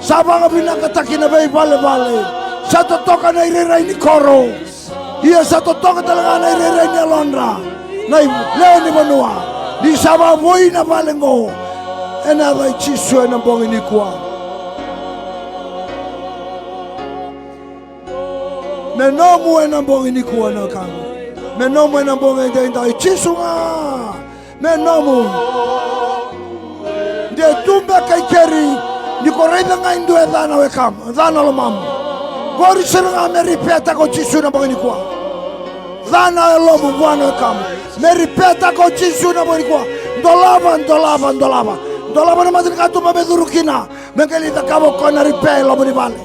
Sa vakavinakataki na veivalevale. Sa totoka na irairai ni koro. Ia sa totoka tale ga na irairai ni yalodra na i-, lewe ni vanua. Ni sa vakavoui na vale qo ena yaca i Jisu ena bogi nikua. Me nomu ena bogi nikua na wekaqu. Me nomu ena bogi edaidai, Jisu ga. Me nomu. De tu beka i keri, ni ko raica ga e dua e ca na wekamu, ca na lomamu. Qori sara ga me ripetaka o Jisu na bogi nikua. Ca na yalomu vua na wekamu. Me ripetaka o Jisu na bogi nikua. Dolava, dolava, dolava. Dolava na matanikatuba me curu kina. Me qai lai cakava o koya na repair e loma ni vale.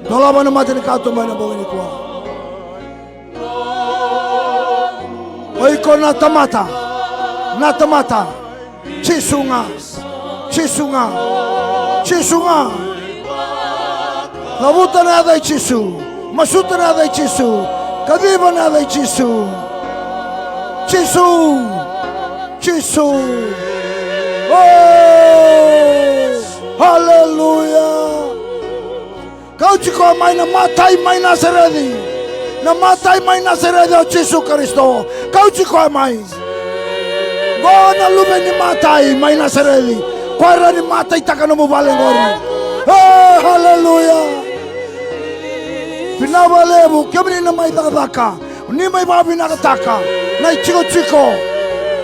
Dolava na matanikatuba ena bogi nikua. O iko na tamata, na tamata. Jisu ga, Jisu ga, Jisu ga. Cavuta na yaca i Jisu. Masuta na yaca i Jisu. Kaciva na yaca i Jisu. Jisu, Jisu. Oh, haleluya. Kauti koya mai na matai mai Nasareci. Na matai mai Nasareci o Jisu Karisito. Kauti koya mai. Qo na luve ni matai mai Nasareci. Koya e rawa ni mataitaka nomu vale qori. E, haleluya. Vinaka vakalevu, kemuni na mai cakacaka. Ni mai vakavinakataka na itikotiko.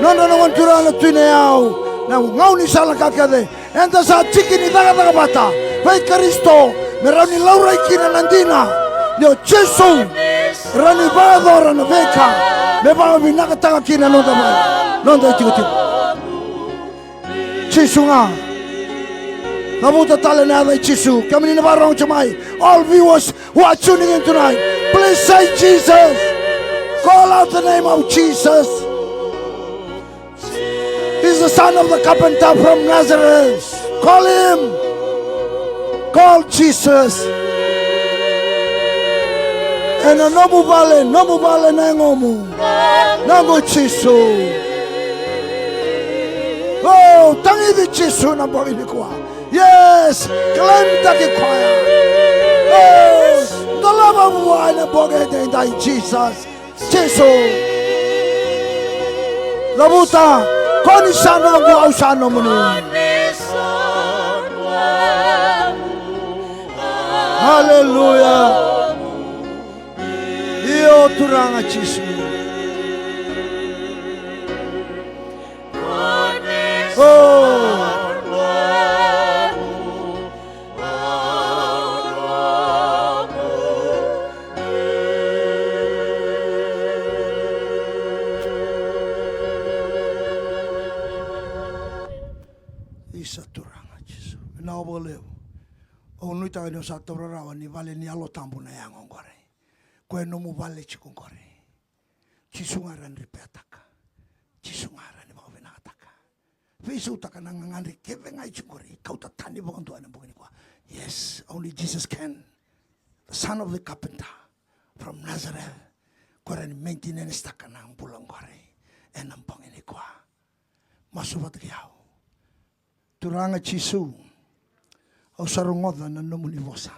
Nodra na gone turaga na Tui Nayau. Na gaunisala ka kece. Eda sa tiki ni cakacaka vata vei Karisito, me rawa ni laurai kina na dina ni o Jisu e rawa ni vakayacora na veika me vakavinakataka kina na noda mai, noda itikotiko. Jisu ga. Cavuta tale na yaca i Jisu. Kemuni na vakarorogo tiko mai, all viewers who are tuning in tonight, please say Jesus. Call out the name of Jesus. He's the son of the carpenter from Nazareth. Call him. Call Jesus. Ena nomu vale, nomu vale na yagomu. Noqu Jisu. Oh, tagici Jisu na bogi nikua. Yes, claim taki koya. Oh, dolava vua ena bogi edaidai, Jesus. Jisu. Cavuta, ko ni sa noqu, au sa nomuni. Haleluya. Io, Turaga Jisu. Oh. Isa Turaga Jisu. Vinaka vakalevu. Au nuitaka ni o sa taura rawa ni vale ni Yalo Tabu na yago oqori. Koya e nomu vale tiko oqori. Jisu ga e rawa ni ripetaka. Jisu ga e rawa ni vakavinakataka. Veisautaka na gagadre kece ga e tiko oqori. Kauta tani vakadua ena bogi nikua. Yes, only Jesus can. The son of the carpenter from Nazareth. Ko rawa ni maintenance taka na bula oqori ena bogi nikua. Masu vata kei au. Turaga Jisu, au sa rogoca na nomuni vosa.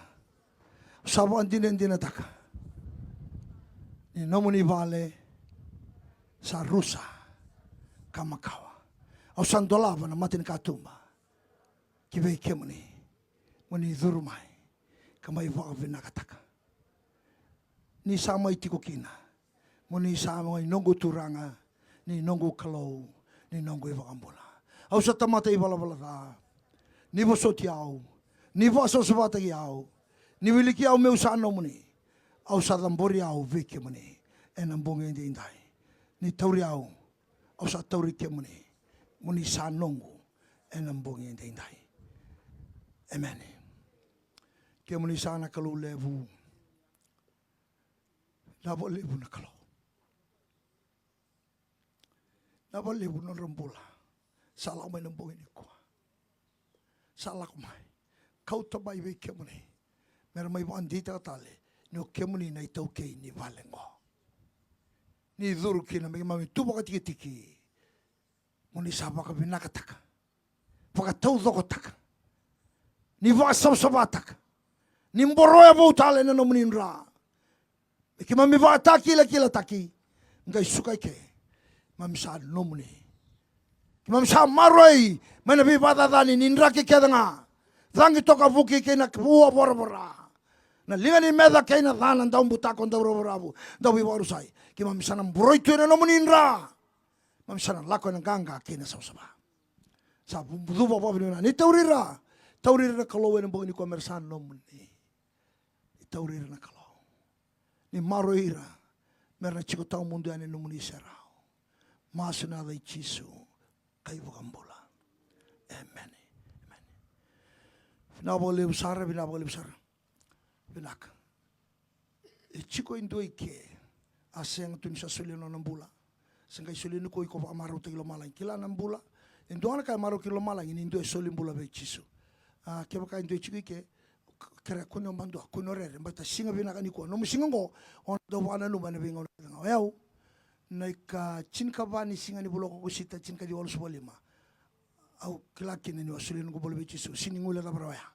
Au sa vakadinadinataka ni nomuni vale sa rusa ka makawa. Au sa dolava na matanikatuba ki vei kemuni, mo ni curu mai ka mai vakavinakataka. Ni sa mai tiko kina, mo ni sa mai noqu Turaga, ni noqu Kalou, ni noqu iVakabula. Au sa tamata ivalavala ca. Ni vosoti au, ni vakasavasavataki au, ni wiliki au meu sa nomuni. Au sa cabori au vei kemuni ena bogi edaidai. Ni tauri au, au sa tauri kemuni, mo ni sa noqu ena bogi edaidai. Emeni. Kemuni sa na Kalou levu. Vinaka vakalevu na Kalou. Vinaka vakalevu na nodra bula. Sa lako mai na bogi nikua. Sa lako mai. Kauta mai vei kemuni. Me ra mai vakadeitaka tale ni o kemuni na itaukei ni vale oqo. Ni curu kina me keimami tu vakatikitiki. Mo ni sa vakavinakataka, vakataucokotaka, ni vakasavasavataka, ni boroya vou tale na nomuni dra. Me keimami vakatakilakilataki, qai suka i ke. Keimami sa nomuni. Keimami sa maroroi mai na veivakacacani ni draki kece ga. Cagi toka vuki kei na ua voravora. Na liga ni meca kei na ca, na daubutako, dauravuravu, dauveivakarusai. Keimami sa na maroroi tu ena nomuni dra. Keimami sa na lako ena qaqa kei na savasava. Sa vu-, cuva vakavinaka. Ni tauri ira. Tauri ira na Kalou ena bogi nikua me ra sa nomuni. Ni tauri ira na Kalou. Ni maroroi ira me ra na tiko tawamudu yani ena nomuni serau. Masu ena yaca i Jisu, ka iVakabula. Emeni. Emeni. Vinaka vakalevu sara, vinaka vakalevu sara. Vinaka. E tiko e dua i ke a sega tu ni sa solia na nona bula. Se qai solia nikua, iko vakamarautaki lomalagi. Kila na bula. E dua ga na ka e marau kina lomalagi ni dua e soli bula vei Jisu. A, kevaka e dua e tiko i ke, k-, kerea, kua ni o madua, kua ni o rere, baleta siga vinaka nikua. Nomu siga oqo, o na dau vakananuma ena veigauna kece ga. O yau, na ika tinikava ni siga ni vula ko Okosita, tinikaciwa walusagavulu ka lima. Au kila kina niu a solia noqu bula vei Jisu, sega ni guilecava rawa ya.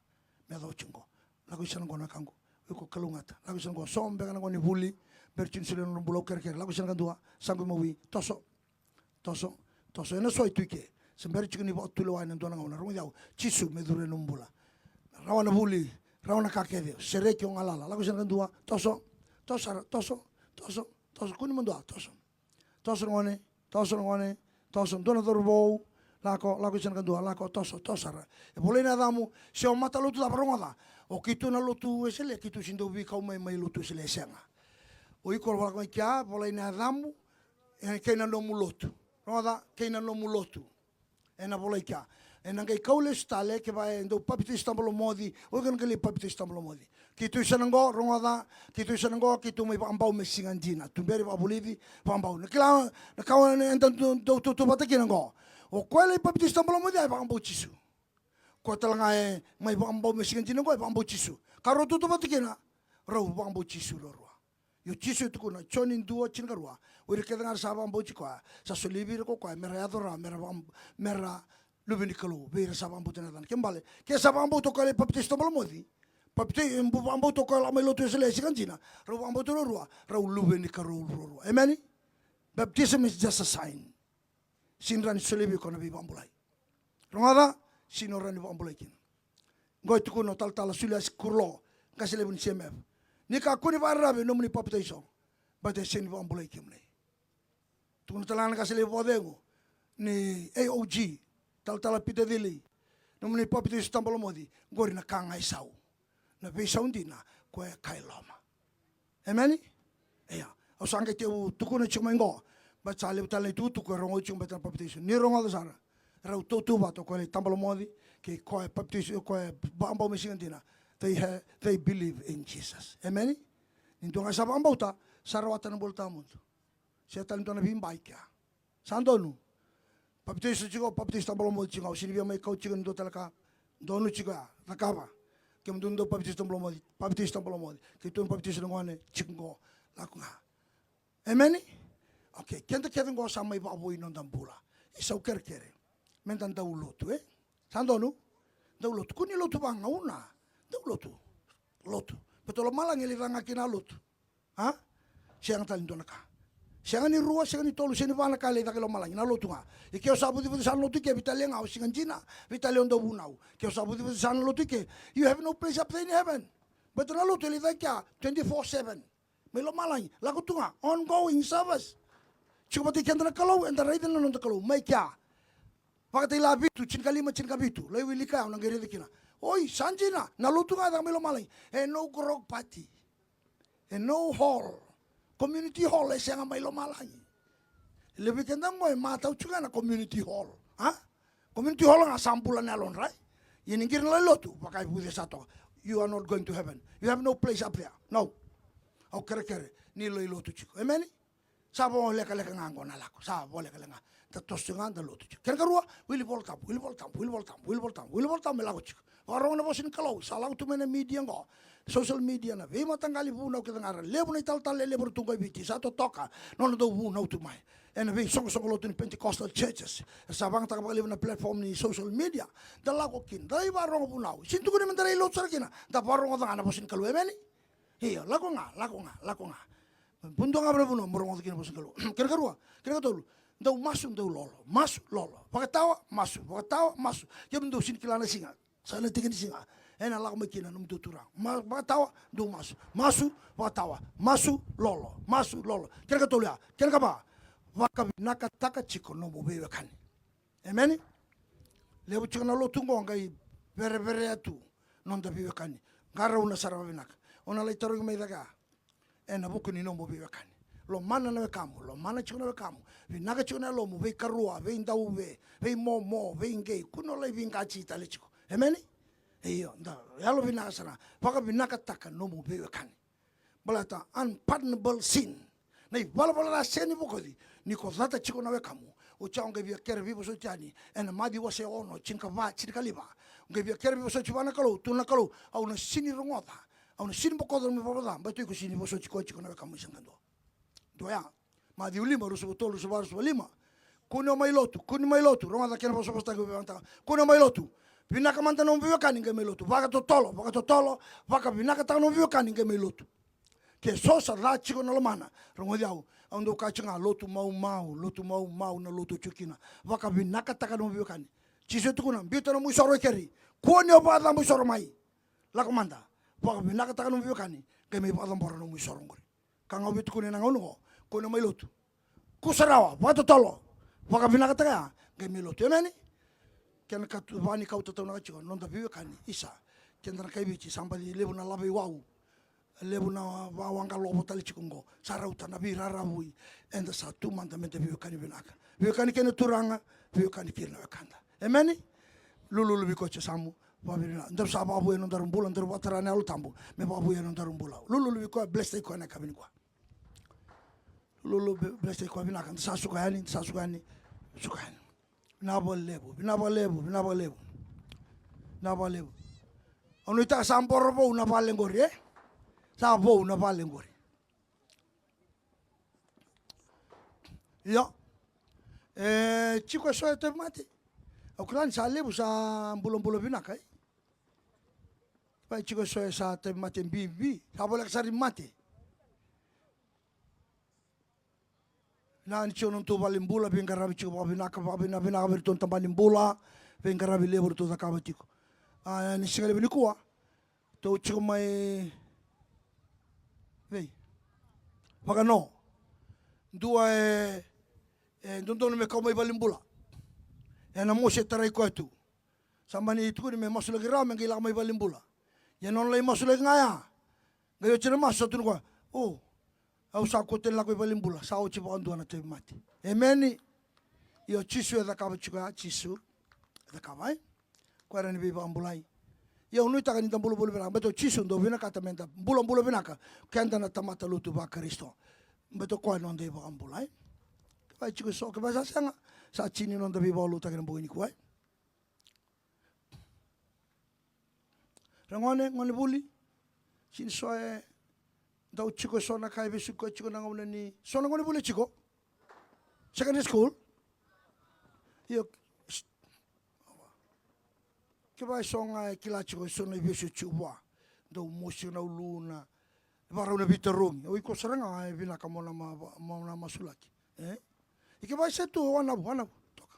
Me yacova tiko qo. Lako i sana qo na wekaqu. O iko kalougata. Lako i sana qo, so beka na gauna ni vuli. Bera tiko ni solia na nona bula, au kerekere. Lako i sana kadua, sa qo imawi, toso. Toso, toso. Ena so e tu i ke. Se bera tiko ni vakatulewa ena dua na gauna. Rogoci au. Jisu me curu ena nomu bula. Rawa na vuli, rawa na ka kece. Sereki, o galala. Lako i sana kadua, toso. Toso sara, toso, toso, toso. Kua ni madua, toso. Toso na gone, toso na gone, toso, dua na cauravou, lako, lako i sana kadua, lako, toso, toso sara. E volai na yacamu, se o matalotu cava, rogoca. O keitou na lotu Wesele, keitou sega ni dau veikau mai, mai lotu Wesele, e sega. O iko lako mai kea, volai na yacamu, e, kei na nomu lotu. Rogoca, kei na nomu lotu. Ena volai kea. Ena qai kau lesu tale, kevaka e dau papitaiso tabalomoci, o iko na qai lai papitaiso tabalomoci. Keitou i sana qo, rogoca, keitou i sana qo, keitou mai vakabau me siga dina. Tuberi, vakavulici, vakabau. Na kila, na ka eda dau, dau tautauvata kina qo. O koya lai papitaiso tabalomoci, e vakabau Jisu. Koya tale ga e mai vakabau me siga dina qo, e vakabau Jisu. Ka rau tautauvata kina, rau vakabau Jisu ruarua. Io, Jisu e tukuna, Joni dua, tinikarua. O ira kece ga era sa vakabauti koya, sa solia vei ira ko koya me ra yaco rawa me ra vaka-, me ra luve ni Kalou, vei ira sa vakabauta na yacana. Kena ibalebale, ke sa vakabauta o koya lai papitaiso tabalomoci, papitaiso, e, vakabauta o koya lako mai lotu Wesele, e sega dina. Rau vakabauta ruarua, rau luve ni Kalou ruarua. Emeni? Baptism is just a sign. Sega ni rawa ni solia vei iko na veivakabulai. Rogoca, sega ni rawa ni vakabulai kina. Qo e tukuna o talatala Suliasi Kurulo, qase levu ni C M F. Ni kakua ni vakararavi ena nomuni papitaiso, baleta e sega ni vakabulai kemuni. Tukuna tale ga na qase levu vakacegu ni A O G, talatala Pita Cili, nomuni papitaiso tabalomoci, qori na ka ga e sau. Na veisau dina, koya e ka e loma. Emeni? Ia. Au sa qai tekivu tukuna tiko mai qo. Baleta sa levu tale na itukutuku e rogoci tiko baleta na papitaiso. Ni rogoca sara. Rau tautauvata o koya lai tabalomoci, kei koya e papitaiso, o koya e vakabau me siga dina. They ha-, they believe in Jesus. Emeni? Ni dua ga sa vakabauta, sa rawata na bula tawamudu. Sega tale ni dua na veibai kea. Sa donu. Papitaiso tiko, papitaiso tabalomoci tiko, au sega ni via mai kau tiko ni dua tale ka. Donu tiko ya, cakava. Kemudou dau papitaiso tabalomoci, papitaiso tabalomoci. Keitou papitaiso na gone, tiko qo, lako ga. Emeni? Okay, keda kece qo sa mai vakavoui noda bula. Isa, au kerekere. Meda dau lotu, e? Sa donu? Dau lotu. Kua ni lotu vagauna. Dau lotu. Lotu. Baleta o lomalagi e lai caka ga kina na lotu. A? Sega tale ni dua na ka. Sega ni rua, sega ni tolu, sega ni va na ka e lai caka i lomalagi, na lotu ga. Ia ke o sa vucevuce sara na lotu i ke, veitalia ga o siga dina, veitalia o dau vunau. Ke o sa vucevuce sara na lotu i ke, you have no place up there in heaven. Baleta na lotu e lai caka i kea twenty-four seven. Mai lomalagi, lako tu ga, ongoing service. Tiko vata kei keda na Kalou, eda raica na noda Kalou mai kea. Vakatakila vitu, tinikalima, tinikavitu, lai wilika, au na qai raica kina. Oi, sa dina, na lotu ga e caka mai lomalagi. E no grog party. E no hall. Community hall e sega mai lomalagi. E levu vei keda qo e matau tiko ga na community hall. A? Community hall ga sa bula na yalodra. Ia ni qiri na lai lotu, vaka e vuce sa toka. You are not going to heaven. You have no place up there. No. Au kerekere, ni lai lotu tiko. Emeni? Sa volekaleka ga qo na lako. Sa volekaleka ga. Da toso tiko ga, da lotu tiko. Kena karua, wili Vola Tabu, wili Vola Tabu, wili Vola Tabu, wili Vola Tabu, wili Vola Tabu me lako tiko. Vakarorogo na vosa ni Kalou, sa lako tu mai na media qo. Social media, na veimataqali vunau kece ga, ra levu na italatala lelevu ra tu qo i Viti, sa totoka na nodra dau vunau tu mai. Ena veisoqosoqo lotu ni Pentecostal churches. Era sa vakayagataka vakalevu na platform ni social media. Da lako kina, da lai vakarorogo vunau. Sega ni tukuni meda lai lotu sara kina, da vakarogoca ga na vosa ni Kalou, emeni? Io, lako ga, lako ga, lako ga. Mo dua ga na vanua mo rogoca kina na vosa ni Kalou. Kena karua, kena katolu. Dou masu, dou lolo. Masu, lolo. Vakatawa, masu. Vakatawa, masu. Kemudou sini kila na siga. Sa na tiki ni siga. Ena lako mai kina nomudou turaga. Ma, vakatawa, dou masu. Masu, vakatawa. Masu, lolo. Masu, lolo. Kena ikatolu ya. Kena ikava. Vakavinakataka tiko nomu veiwekani. Emeni? Levu tiko na lotu qo qai vereverea tu noda veiwekani. Qarauna sara vakavinaka. O na lai tarogi mai cake ya. Ena vuku ni nomu veiwekani. Lomana na wekamu, lomana tiko na wekamu. Vinaka tiko na yalomu, veikarua, veidauve, veimomo, veiqei. Kua ni o lai veiqati tale tiko. Emeni? Io, da yalovinaka sara. Vakavinakataka nomu veiwekani. Baleta unpardonable sin. Na ivalavala ca sega ni bokoci, ni ko cata tiko na wekamu. Oti ya o qai via kere veivosoti yani ena Maciu wase ono, tinikava, tinikalima. O qai via kere veivosoti vua na Kalou, tukuna na Kalou, au na sini rogoca, au na sini bokoca na nomu ivalavala ca, baleta iko sini vosoti koya tiko na wekamu e se qai dua. Dua ya. Maciu lima, ruasagavulu ka tolu, ruasagavulu ka va, ruasagavulu ka lima. Kua ni o mai lotu, kua ni mai lotu, rogoca kena vosavosataki veivagataka. Kua ni o mai lotu. Vinaka mada na nomu veiwekani qai mai lotu. Vakatotolo, vakatotolo, vakavinakataka na nomu veiwekani qai mai lotu. Ke so sa ca tiko na lomana, rogoci au, au dau kaya tiko ga, lotu maumau, lotu maumau na lotu o tiko kina. Vakavinakataka na nomu veiwekani. Jisu e tukuna, biuta na nomu isoro e keri. Kua ni o vakacabo isoro mai. Lako mada. Vakavinakataka na nomu veiwekani, qai mai vakacabora na nomu isoro qori. Ka ga au via tukuna ena gauna qo, kua ni o mai lotu. Kusa rawa, vakatotolo, vakavinakataka ya, qai mai lotu. Emeni? Kena ikatu, va ni kauta taunaka tiko, noda veiwekani, isa. Keda na kai Viti, sa baci levu na lava iwau. Levu na vawaqa lovo tale tiko qo. Sa rauta na veiraravui. Eda sa tu mada meda veiwekani vinaka. Veiwekani kei na Turaga, veiwekani kei na wekada. Emeni? Lululu vei koya sa mu, vakavinaka. Daru sa vakavouya na nodaru bula, daru vakatara na Yalo Tabu me vakavouya na nodaru bula. Lululu vei koya, bless-taki koya na yakavi nikua. Lululu, be-, bless-taki koya vinaka, da sa suka yani, da sa suka yani, suka yani. Vinaka vakalevu, vinaka vakalevu, vinaka vakalevu. Vinaka vakalevu. Au nuitaka sa boro vou na vale qori, e? Sa vou na vale qori. Io. E, tiko eso e tauvimate. Au kila ni sa levu sa bulabula vinaka, e? Vei tiko eso e sa tauvimate bibi. Sa voleka sara ni mate. Vinaka ni tiko na nodatou valenibula, veiqaravi tiko vakavinaka, vakavinavinaka vei iratou na tabana ni bula, veiqaravi levu ratou cakava tiko. A, ni siga levu nikua, tou tiko mai, vei, Vakano. Dua e, e dodonu me kau mai valenibula. Ena mosi e tarai koya tu. Sa mani tukuni me masulaki rawa me qai lako mai valenibula. Ia nona lai masulaki ga ya. Qai oti na masu sa tukuna koya, o, au sa kauta ni lako i valenibula, sa oti vakadua na tauvimate. Emeni. Io, Jisu e cakava tiko ya, Jisu e cakava, e? Koya e rawa ni veivakabulai. Ia au nuitaka ni da bulabula vinaka, baleta o Jisu dau vinakata meda bulabula vinaka, keda na tamata lotu vaKarisito. Baleta o koya noda iVakabula, e? Kevaka e tiko eso, kevaka sa sega, sa tini noda veivakalotutaki ena bogi nikua, e? Ra gone, gone vuli. Sini so e dau tiko eso na ka e vesuki koya tiko na gauna ni, so na gone vuli e tiko secondary school. Io, kevaka eso ga e kila tiko eso na ivesu e tiko vua, dau mosi na uluna, vakarau na veitarogi. O iko sara ga e vinaka mo na ma-, mo na masulaki, e? Ia kevaka e se tu, wanavu, wanavu, toka.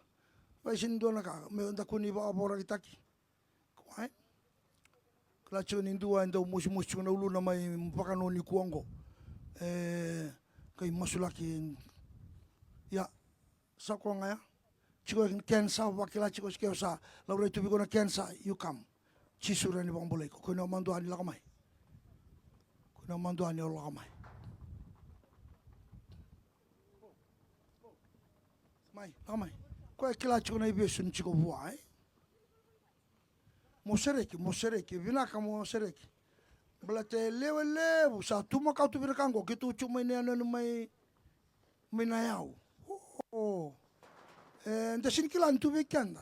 Kevaka e sini dua na ka me da kua ni vakavorakitaki. Kua, e? Kila tiko ni dua e dau mosimosi tiko na uluna mai Vakano nikua oqo. E, qai masulaki. Ia, sa koya ga ya. Tiko e kenisa, vakila tiko, ke o sa laurai tu vei iko na kenisa, you come. Jisu rawa ni vakabulai iko. Kua ni o madua ni lako mai. Kua ni o madua ni o lako mai. Mai, lako mai. Koya e kila tiko na ivesu ni tiko vua, e? Mo sereki, mo sereki, vinaka mo sereki. Baleta e lewe levu sa tu makawa tu vei na ka oqo, keitou tiko mai na yanuyanu mai, mai na yau. O, e, da sini kila ni tu vei keda.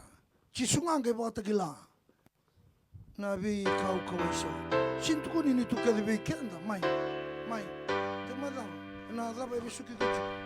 Jisu ga qai vakatakila na veikaukauwa eso. Sini tukuni ni tu kece vei keda, mai, mai. Te macala, ena cava e vesuki iko tiko.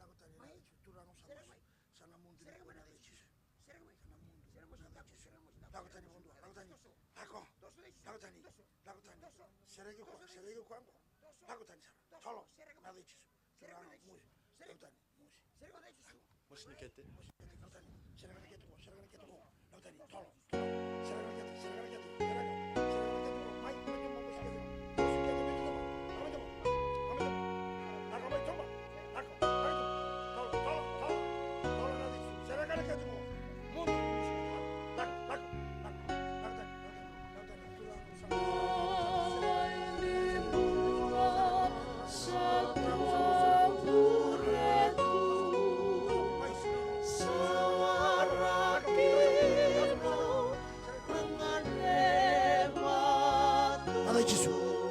Lako tani, na Jisu. Turaga, au sa masu. Sa na mudu nikua, na yaca i Jisu. Sa na mudu, na yaca i Jisu. Lako tani, vodo, lako tani. Lako. Lako tani, lako tani. Sereki koya, sereki koya qo. Lako tani sara. Tolo, na yaca i Jisu. Turaga, musi. Lako tani, musi. Musi ni kete. Musi ni kete, lako tani. Sereka na kete qo, sereka na kete qo. Lako tani, tolo. Sereka na kete, sereka na kete, sereka. Sereka na kete qo. Mai, mai toba, musi kete. Musi kete, mai toba. Mai toba. Mai toba. Lako, mai toba. Lako, mai toba. Tolo, tolo, tolo. Tolo na yaca i Jisu. Sereka na kete qo. Mudu, musi kete. Lako, lako, lako. Lako tani, lako tani, lako tani. Turaga, au sa masu.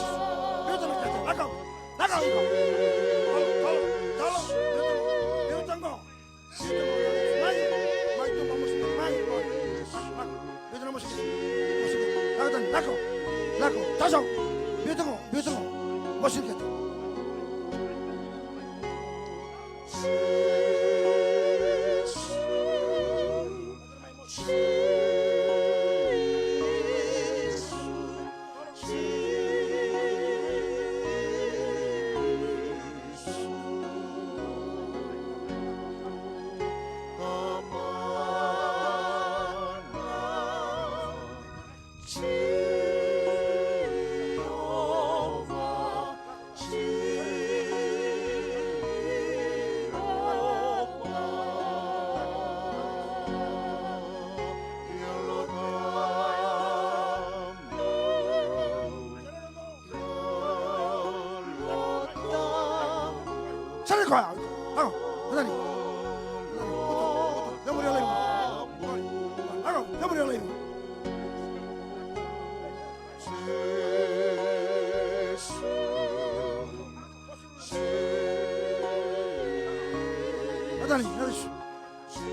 Jisu. Biuta na kete. Lako. Lako iko. Talo, talo, talo. Biuta qo. Biuta qo. Mai. Mai tuba mosi. Mai. Lako. Biuta na mosi. Mosi. Lako tani. Lako. Lako. Toso. Biuta qo. Biuta qo. Mosi kete. Sara koya. Ako, matani. Uto, uto. Yamuri alai. Ako, yamuri alai. Matani, matani.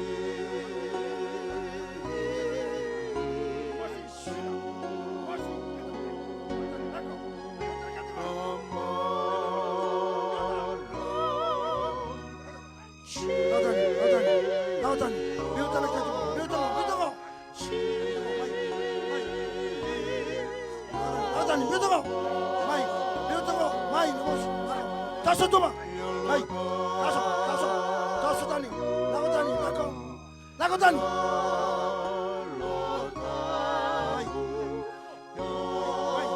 Lako tani, lako tani, lako tani. Biuta na kete, biuta na, biuta na. Mai, mai, mai. Lako tani, biuta qo. Mai, biuta qo. Mai, na mosi. Mai. Toso tuba. Mai. Toso, toso. Toso tani. Lako tani, lako. Lako tani. Mai. Mai.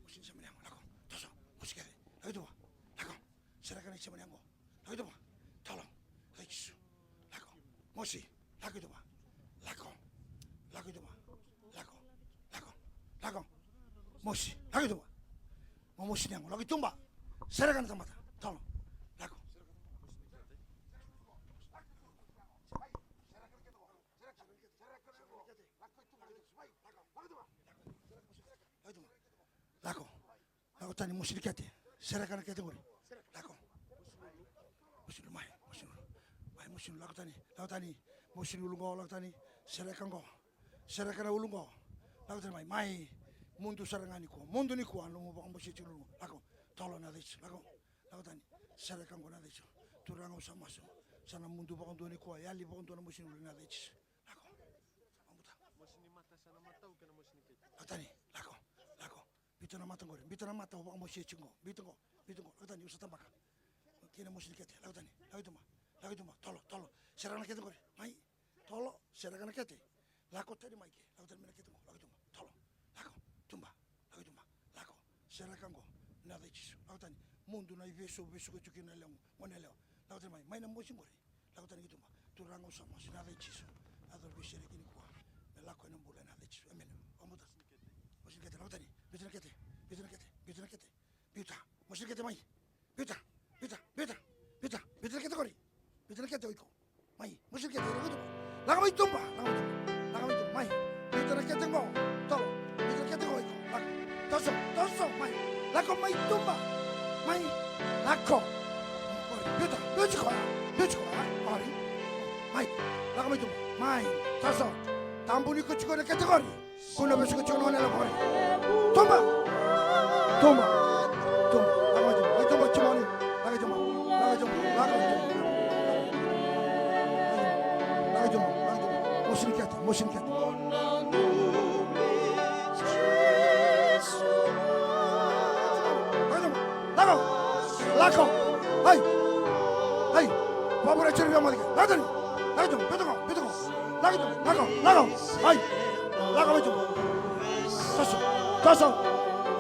Mosi ni sema ni yago, lako, toso, mosi kece, lako i tuba, lako, sereka na sema ni yago, lako i tuba, talo, lako i Jisu, lako, mosi, lako i tuba, lako, lako i tuba, lako, lako, lako, mosi, lako i tuba, mo mosi ni yago, lako i tuba, sereka na tamata, talo, lako. Lako i tuba. Lako. Lako tani, mosi ni kete. Sereka na kete qori. Lako. Mosi ni mai, mosi ni. Mai, mosi ni, lako tani, lako tani. Mosi ni ulu qo, lako tani. Sereka qo. Sereka na ulu qo. Lako tani mai, mai. Mudu sara ga nikua. Mudu nikua, nomu vakamositi ulu qo. Lako. Talo na yaca i Jisu. Lako. Lako tani. Sereka qo na yaca i Jisu. Turaga au sa masu. Sa na mudu vakadua nikua. Yali vakadua na mosi ni ulu na yaca i Jisu. Lako. Vabuta. Mosi ni mata sa na matau kei na mosi ni kete. Lako tani. Lako. Lako. Biuta na mata qori, biuta na mata, au vakamositi qo, biuta qo, biuta qo, lako tani, au sa tabaka. Kei na mosi ni kete, lako tani, lako i tuba, lako i tuba, tolo, tolo, sereka na kete qori, mai, tolo, sereka na kete, lako tani mai ke, lako tani mai na kete qo, lako i tuba, tolo, lako, tuba, lako i tuba, lako, sereka qo, na yaca i Jisu, lako tani, mudu na ivesu, vesu ka tiko kina na lewa, gone yalewa, lako tani mai, mai na mosi qori, lako tani ki tuba. Turaga au sa masu ena yaca i Jisu. Yaco na veisereki nikua me lako ena bula ena yaca i Jisu. Emeni. Vabuta. Mosi ni kete, lako tani. Biuta na kete. Biuta na kete. Biuta na kete. Biuta, mosi na kete mai. Biuta, biuta, biuta, biuta, biuta na kete qori. Biuta na kete o iko. Mai, mosi na kete, lako i tuba. Lako mai tuba, lako mai tuba, lako mai tuba, mai. Biuta na kete qo, tolo. Biuta na kete qo iko. Lako, toso, toso, mai. Lako mai tuba. Mai, lako. Qori, biuta, biuti koya, biuti koya, qori. Mai, lako mai tuba, mai, toso. Tabu ni ko tiko na kete qori. Kuna vesu ko tiko na gone yalewa qori. Tuba. Tuba. Tuba. Lako mai tuba. Mai tuba, tuba ni. Lako i tuba. Lako i tuba. Lako i tuba. Lako i tuba. Lako i tuba. Mosi ni kete. Mosi ni kete. Lako i tuba. Lako. Lako. Ai. Ai. Vavura tiri via mali. Lako tani. Lako i tuba. Biuta qo. Biuta qo. Lako i tuba, lako, lako. Ai. Lako mai tuba. Toso, toso.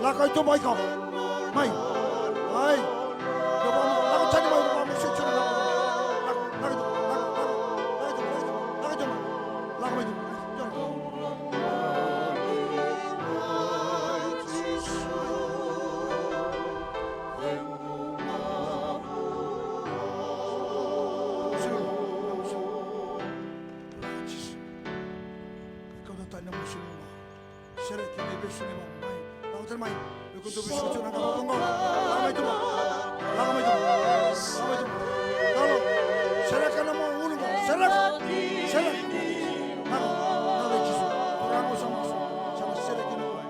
Lako i tuba iko. Mai. Ai. Lako tani mai, lako mai, lako, lako i tuba, lako, lako i tuba, lako i tuba, lako i tuba. Lako mai tuba. Jisu. Kauta tani na musu ni vava. Sereki na ivesu ni vava mai. Lako tani mai. Iko dau vesu tiko na qavokavogo. Lako mai tuba. Lako mai tuba. Lako mai tuba. Lako. Sereka na mo ulu qo. Sereka. Sereka. Lako. Lako i Jisu. Turaga sa masu. Sa na sereki na vava.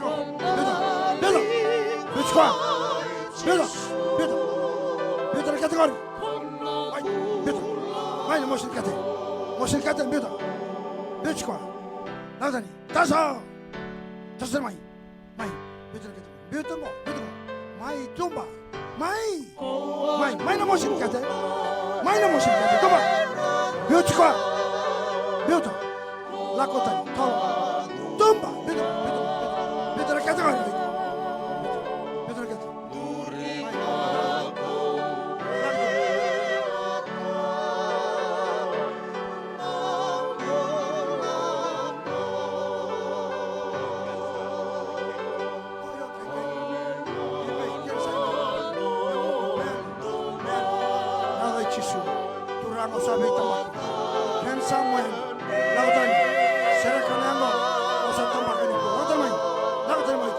Lako, biuta, biuta, biuta tiko. Biuta, biuta, biuta na kete qori. Mai, biuta. Mai na mosi ni kete. Mosi ni kete, biuta. Biuta tiko. Lako tani. Toso. Toso tani mai. Mai, biuta na kete. Biuta qo, biuta qo. Mai, tuba. Mai. Mai, mai na mosi ni kete. Mai na mosi ni kete. Tuba. Biuti koya. Biuta. Lako tani. Tolo. Tuba. Biuta, biuta, biuta. Biuta na kete. Biuta na kete. Mai. Jisu, Turaga, au sa veitabaki. Ken Samuel, lako tani. Sereka na yago, au sa tabaka nikua. Lako tani mai. Lako tani mai.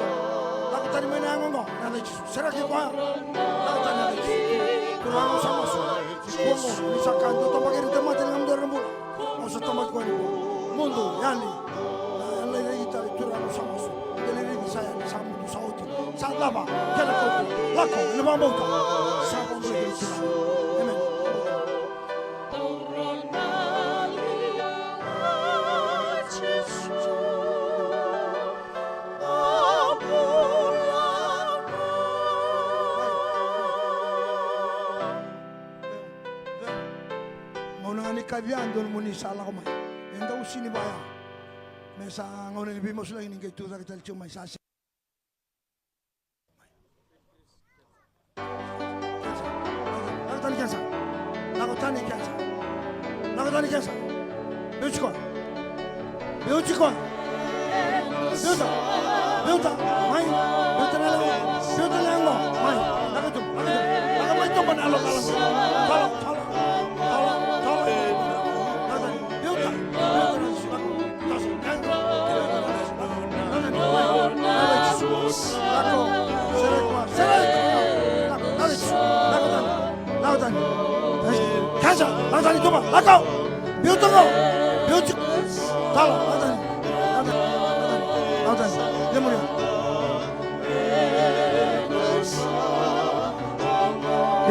Lako tani mai na yago qo. Sereki koya. Lako tani, Jisu. Turaga, au sa masu. Nikua qo, ni sa kaya, dou tabaki ira na tamata, ni gamu dou ira na bula. Au sa tabaki koya nikua. Mudu, yali. Na yali, yali tale, Turaga, au sa masu. Yali, yali, sa yali, sa mudu, sa oti. Sa cava? Kena kaukaua. Lako, ena vakabauta. Sa vakabauta, Turaga. Emeni. Gauna ga ni kaci ya, dodonu mo ni sa lako mai. Eda usi ni vaya. Me sa gauna ni veimasulaki ni qai tucake tale tiko mai sa se. Lako tani kensa. Lako tani kensa. Lako tani kensa. Biuti koya. Biuti koya. Biuta. Biuta. Mai. Biuta na yalo. Biuta na yalo. Mai. Lako tu. Lako tu. Lako mai tu, mai na yalo. Tolo. Tolo. Tolo. Tolo. Lako tani. Biuta. Biuta na yalo. Lako. Lako. Lako tani. Lako tani. Kensa. Lako tani, tuba. Lako. Biuta qo. Biuti. Talo. Lako tani. Lako tani. Lako tani. Lako tani.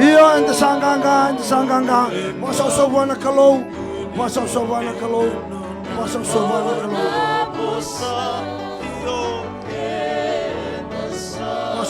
Io, eda sa qaqa, eda sa qaqa. Vakasausau vua na Kalou. Vakasausau vua na Kalou. Vakasausau vua na Kalou.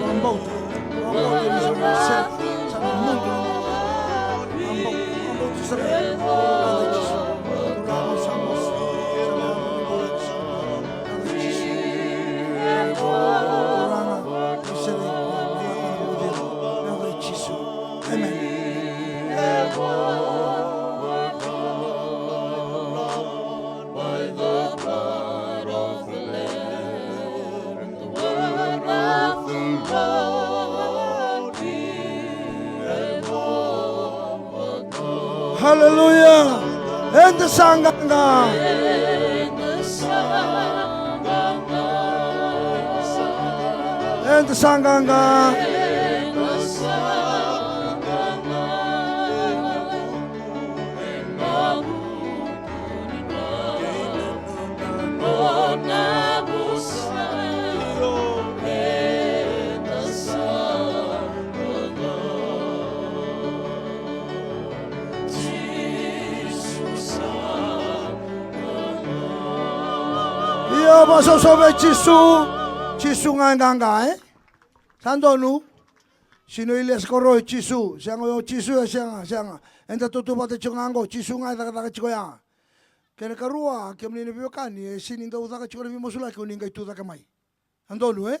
Vakabauta. Vakabauta ni sa na sega, sa na mudu. Vakabauta, vakabauta sara. Turaga sa na sega, sa na mudu. Turaga, ni sega, ni sega. Amen. Hallelujah. Eda sa qaqa. Eda sa qaqa. Io, vakasoso vei Jisu. Jisu ga e qaqa, e? Sa donu. Sega ni o Elias Koroi o Jisu. Sega o Jisu, e sega, sega. Eda tautauvata tiko ga qo, Jisu ga e cakacaka tiko ya. Kena karua, kemuni na veiwekani, e sega ni dau caka tiko na veimasulaki, o ni qai tu cake mai. Sa donu, e?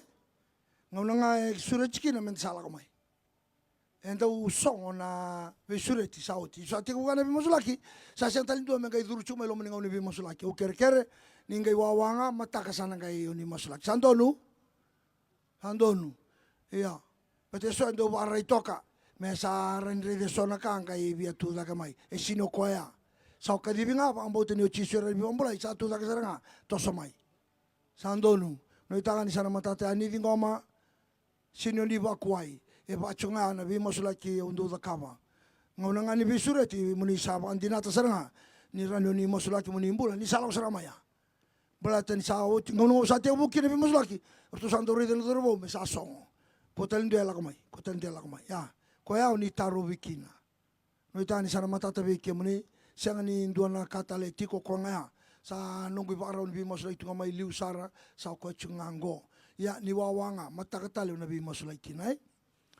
Gauna ga e sureti kina meda sa lako mai. E dau sogo na veisureti sa oti. Sa tekivu ga na veimasulaki, sa sega tale ni dua me qai curu tiko mai loma ni gauna ni veimasulaki. Au kerekere ni qai wawa ga, mataka sa na qai o ni masulaki. Sa donu? Sa donu. Ia. Baleta eso e dau vakaraitoka me sa rawa ni raica eso na ka qai via tu cake mai. E sega ni o koya. Sa o kacivi ga, vakabauta ni o Jisu e rawa ni veivakabulai, sa tu cake sara ga, toso mai. Sa donu. Nuitaka ni sa na matata yani, ciqoma. Sega ni o ni vakuai. E vaka tiko ga na veimasulaki au dau cakava. Gauna ga ni veisureti mo ni sa vakadinata sara ga ni rawa ni o ni masulaki mo ni bula, ni sa lako sara mai ya. Baleta ni sa oti, gauna ga au sa tekivu kina veimasulaki, ratou sa dau raica na cauravou me sa sogo. Ko tale dua e lako mai, ko tale dua e lako mai. Ia, koya o ni tarovi kina. Nuitaka ni sa na matata vei kemuni, sega ni dua na ka tale e tiko, koya ga ya. Sa noqu ivakarau ni veimasulaki tu ga mai liu sara, sa o koya tiko ga qo. Ia, ni wawa ga, mataka tale o na veimasulaki kina, e?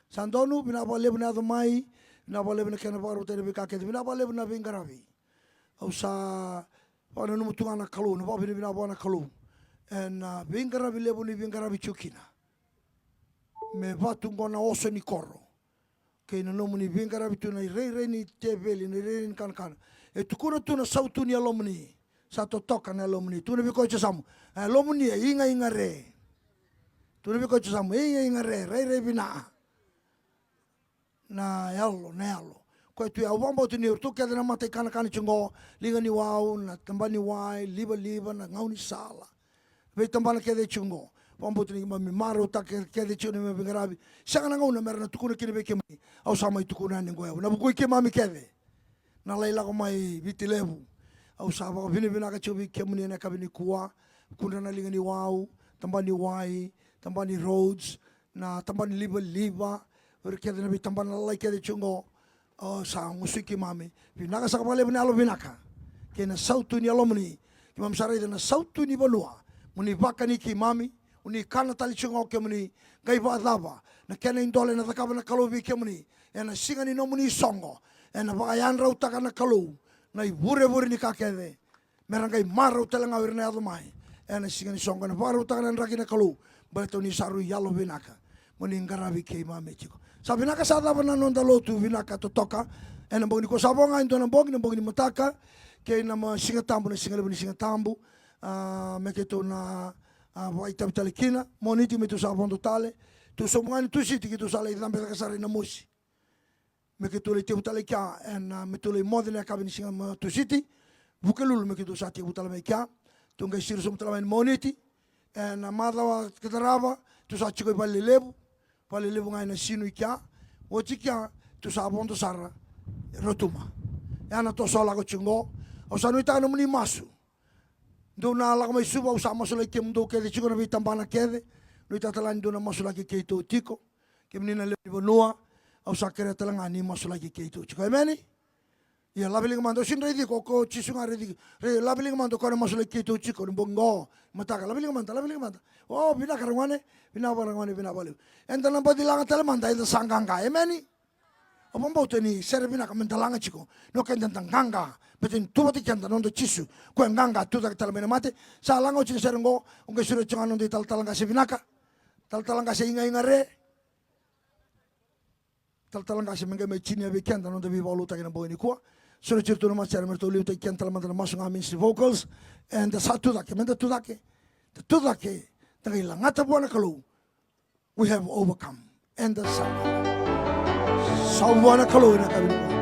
Sa donu, vinaka vakalevu na yaco mai, vinaka vakalevu na kena vakarautaki na veika kece, vinaka vakalevu na veiqaravi. Au sa vakananuma tu ga na Kalou, na vakavinavinaka vua na Kalou. Ena, a, veiqaravi levu ni veiqaravi tiko kina. Me vaka tu qo na oso ni koro. Kei na nomuni veiqaravi tu na irairai ni teveli, na irairai ni kanakana. E tukuna tu na sautu ni yalomuni. Sa totoka na yalomuni. Tukuna vei koya e yasamu. A yalomuni e igaiga re. Tukuna vei koya e yasamu. E igaiga re. Rairai vina. Na yalo, na yalo. Koya tu ya, au vakabauta ni o ratou kece na mata ikanakana tiko qo, liga ni wau, na tabana ni wai, livaliva, na gaunisala. Veitabana kece tiko qo. Vakabauta ni keimami marautaka kece tiko na neimami veiqaravi. Sega na gauna mera na tukuna kina vei keimami. Au sa mai tukuna yani qo, au na vukui keimami kece. Na lai lako mai Viti Levu. Au sa vakavinavinaka tiko vei kemuni ena yakavi nikua. Kudra na liga ni wau, tabana ni wai, tabana ni roads, na tabana ni livaliva, o ira kece na veitabana lalai kece tiko qo, o, sa gusui keimami. Vinaka saka vakalevu na yalo vinaka kei na sautu ni yalomuni. Keimami sa raica na sautu ni vanua. Mo ni vakani keimami, o ni kana tale tiko qo kemuni, qai vakacava na kena idola ena cakava na Kalou vei kemuni ena siga ni nomuni soqo, ena vakayadrautaka na Kalou na ivurevure ni ka kece. Mera qai marau tale ga o ira na yaco mai ena siga ni soqo, ena vakarautaka na draki na Kalou. Baleta o ni sa rui yalo vinaka mo ni qaravi keimami tiko. Sa vinaka, sa cava na noda lotu vinaka totoka ena bogi nikua? Sa vo ga e dua na bogi, na bogi ni mataka kei na ma-, Siga Tabu, na siga levu ni Siga Tabu. A, me keitou na, a, vakaitavi tale kina. Moniti me tou sa vodo tale. Tou sobu ga ni Tusiti keitou sa lai cabe cake sara i Namosi. Me keitou lai tekivu tale i kea, ena, a, me tou lai moce na yakavi ni siga mai Tusiti. Vukelulu me keitou sa tekivu tale mai kea. Tou qai siro sobu tale mai ni Moniti. Ena, a, macawa ka tarava tou sa tiko i Valelevu. Valelevu ga ena sinu i kea. Oti kea tou sa vodo sara i Rotuma. Ia na toso lako tiko qo. Au sa nuitaka nomuni masu. Dou na lako mai Suva, au sa masulaki kemudou kece tiko na veitabana kece. Nuitaka tale ga ni dou na masulaki keitou tiko. Kemuni na lewe ni vanua, au sa kerea tale ga ni masulaki keitou tiko. Emeni? Ia, laveliga mada, au sega ni raici iko, ko Jisu ga raici iko. Laveliga mada, ko na masulaki keitou tiko ni bogi qo. Mataka, laveliga mada, laveliga mada. O, vinaka ragone, vinaka ragone, vinaka vakalevu. Eda na baci laga tale mada, eda sa qaqa. Emeni? Au vakabauta ni sere vinaka meda laga tiko. Ni o keda da qaqa. Baleta ni tu vata kei keda na noda Jisu. Ko e qaqa, tucake tale mai na mate. Sa laga oti na sere qo, o qai sureti ga na noda italatala qase vinaka. Talatala qase Igaiga Re. Talatala qase me qai mai tinia vei keda na noda veivakalotutaki ena bogi nikua. Sureti iratou na matasere me ratou liutaki keda tale mada na masu ga, ministry vocals. Eda sa tucake, meda tucake. Da tucake, da qai lagata vua na Kalou. We have overcome. Eda sa, sa vua na Kalou ena yakavi nikua.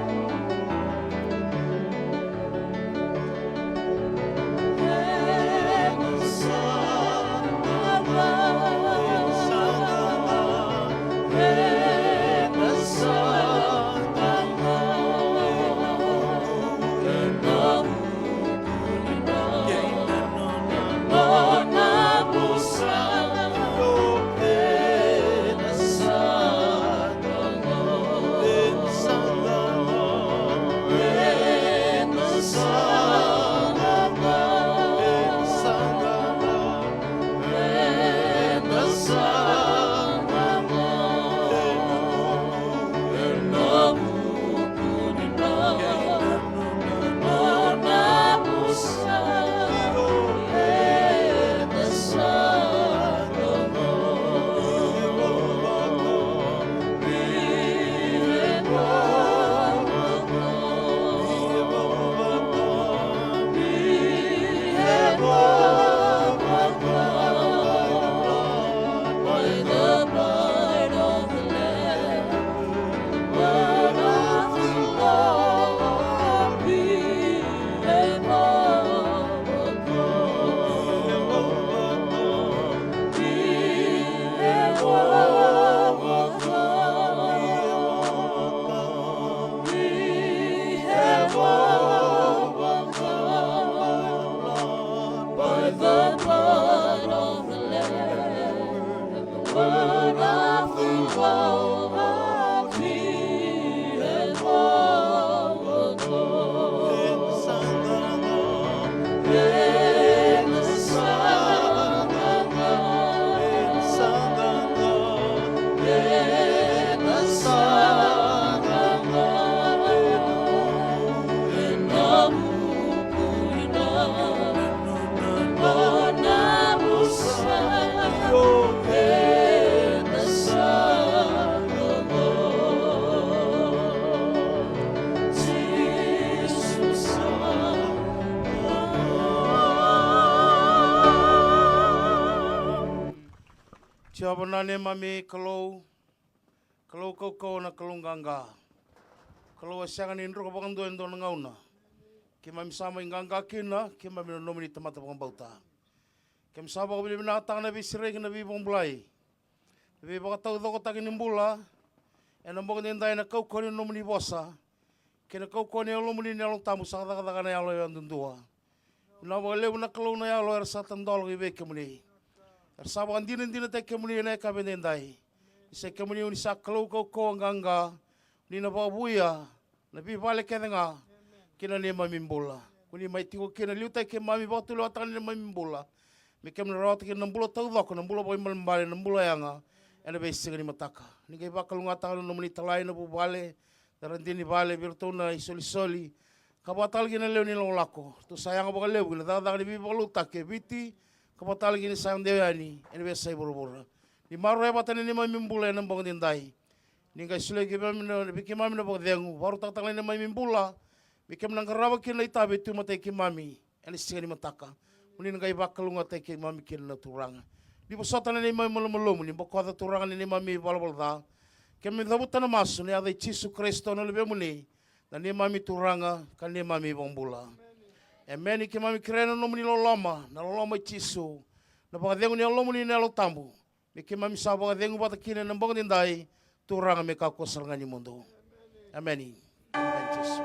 Jiova na neimami Kalou, Kalou kaukauwa, na Kalou qaqa. Kalou a sega ni druka vakadua e dua na gauna. Keimami sa mai qaqa kina, keimami na nomuni tamata vakabauta. Keimami sa vakavinavinakataka na veisereki, na veivakabulai, na veivakataucokotaki ni bula ena bogi edaidai, ena kaukauwa ni nomuni vosa kei na kaukauwa ni Yalomuni na Yalo Tabu sa cakacaka ena yalo yadudua. Vinaka vakalevu na Kalou, na yalo era sa tadola ki vei kemuni. Era sa vakadinadinataki kemuni ena yakavi edaidai. Ni sa kemuni, o ni sa Kalou kaukauwa, qaqa. Ni na vakavouya na veivale kece ga ki na neimami bula. Ko ni mai tiko kina, liutaki keimami, vakatulewataka na neimami bula, me keimami na rawata kina na bula taucoko, na bula vakaibalebale, na bula yaga ena veisiga ni mataka. Ni qai vakalougatataka na nomuni italai, na vuvale, na radini vale, vei iratou na isolisoli, ka vaka tale kina na lewe ni lakolako. Ratou sa yaga vakalevu ena cakacaka ni veivakalotutaki e Viti, ka vaka tale kina ni sa dewa yani ena veiyasai vuravura. Ni maroroya vata na neimami bula ena bogi edaidai. Ni qai solia vei keimami na, vei keimami na vakacegu, vakarautaka tale na neimami bula, me keimami na qarava kina na itavi e tu e matai keimami ena siga ni mataka. Mo ni na qai vakalougatataki keimami kina na Turaga. Ni vosota na neimami malumalumu, ni bokoca, Turaga, na neimami ivalavala ca. Keimami cavuta na masu ena yaca i Jisu Karisito na Luvemuni, na neimami Turaga ka neimami iVakabula. Emeni. Keimami kerea na nomuni loloma, na loloma i Jisu, na vakacegu ni Yalomuni na Yalo Tabu, me keimami sa vakacegu vata kina ena bogi edaidai, Turaga, me kakua sara ga ni mudu. Emeni. Emeni, Jisu.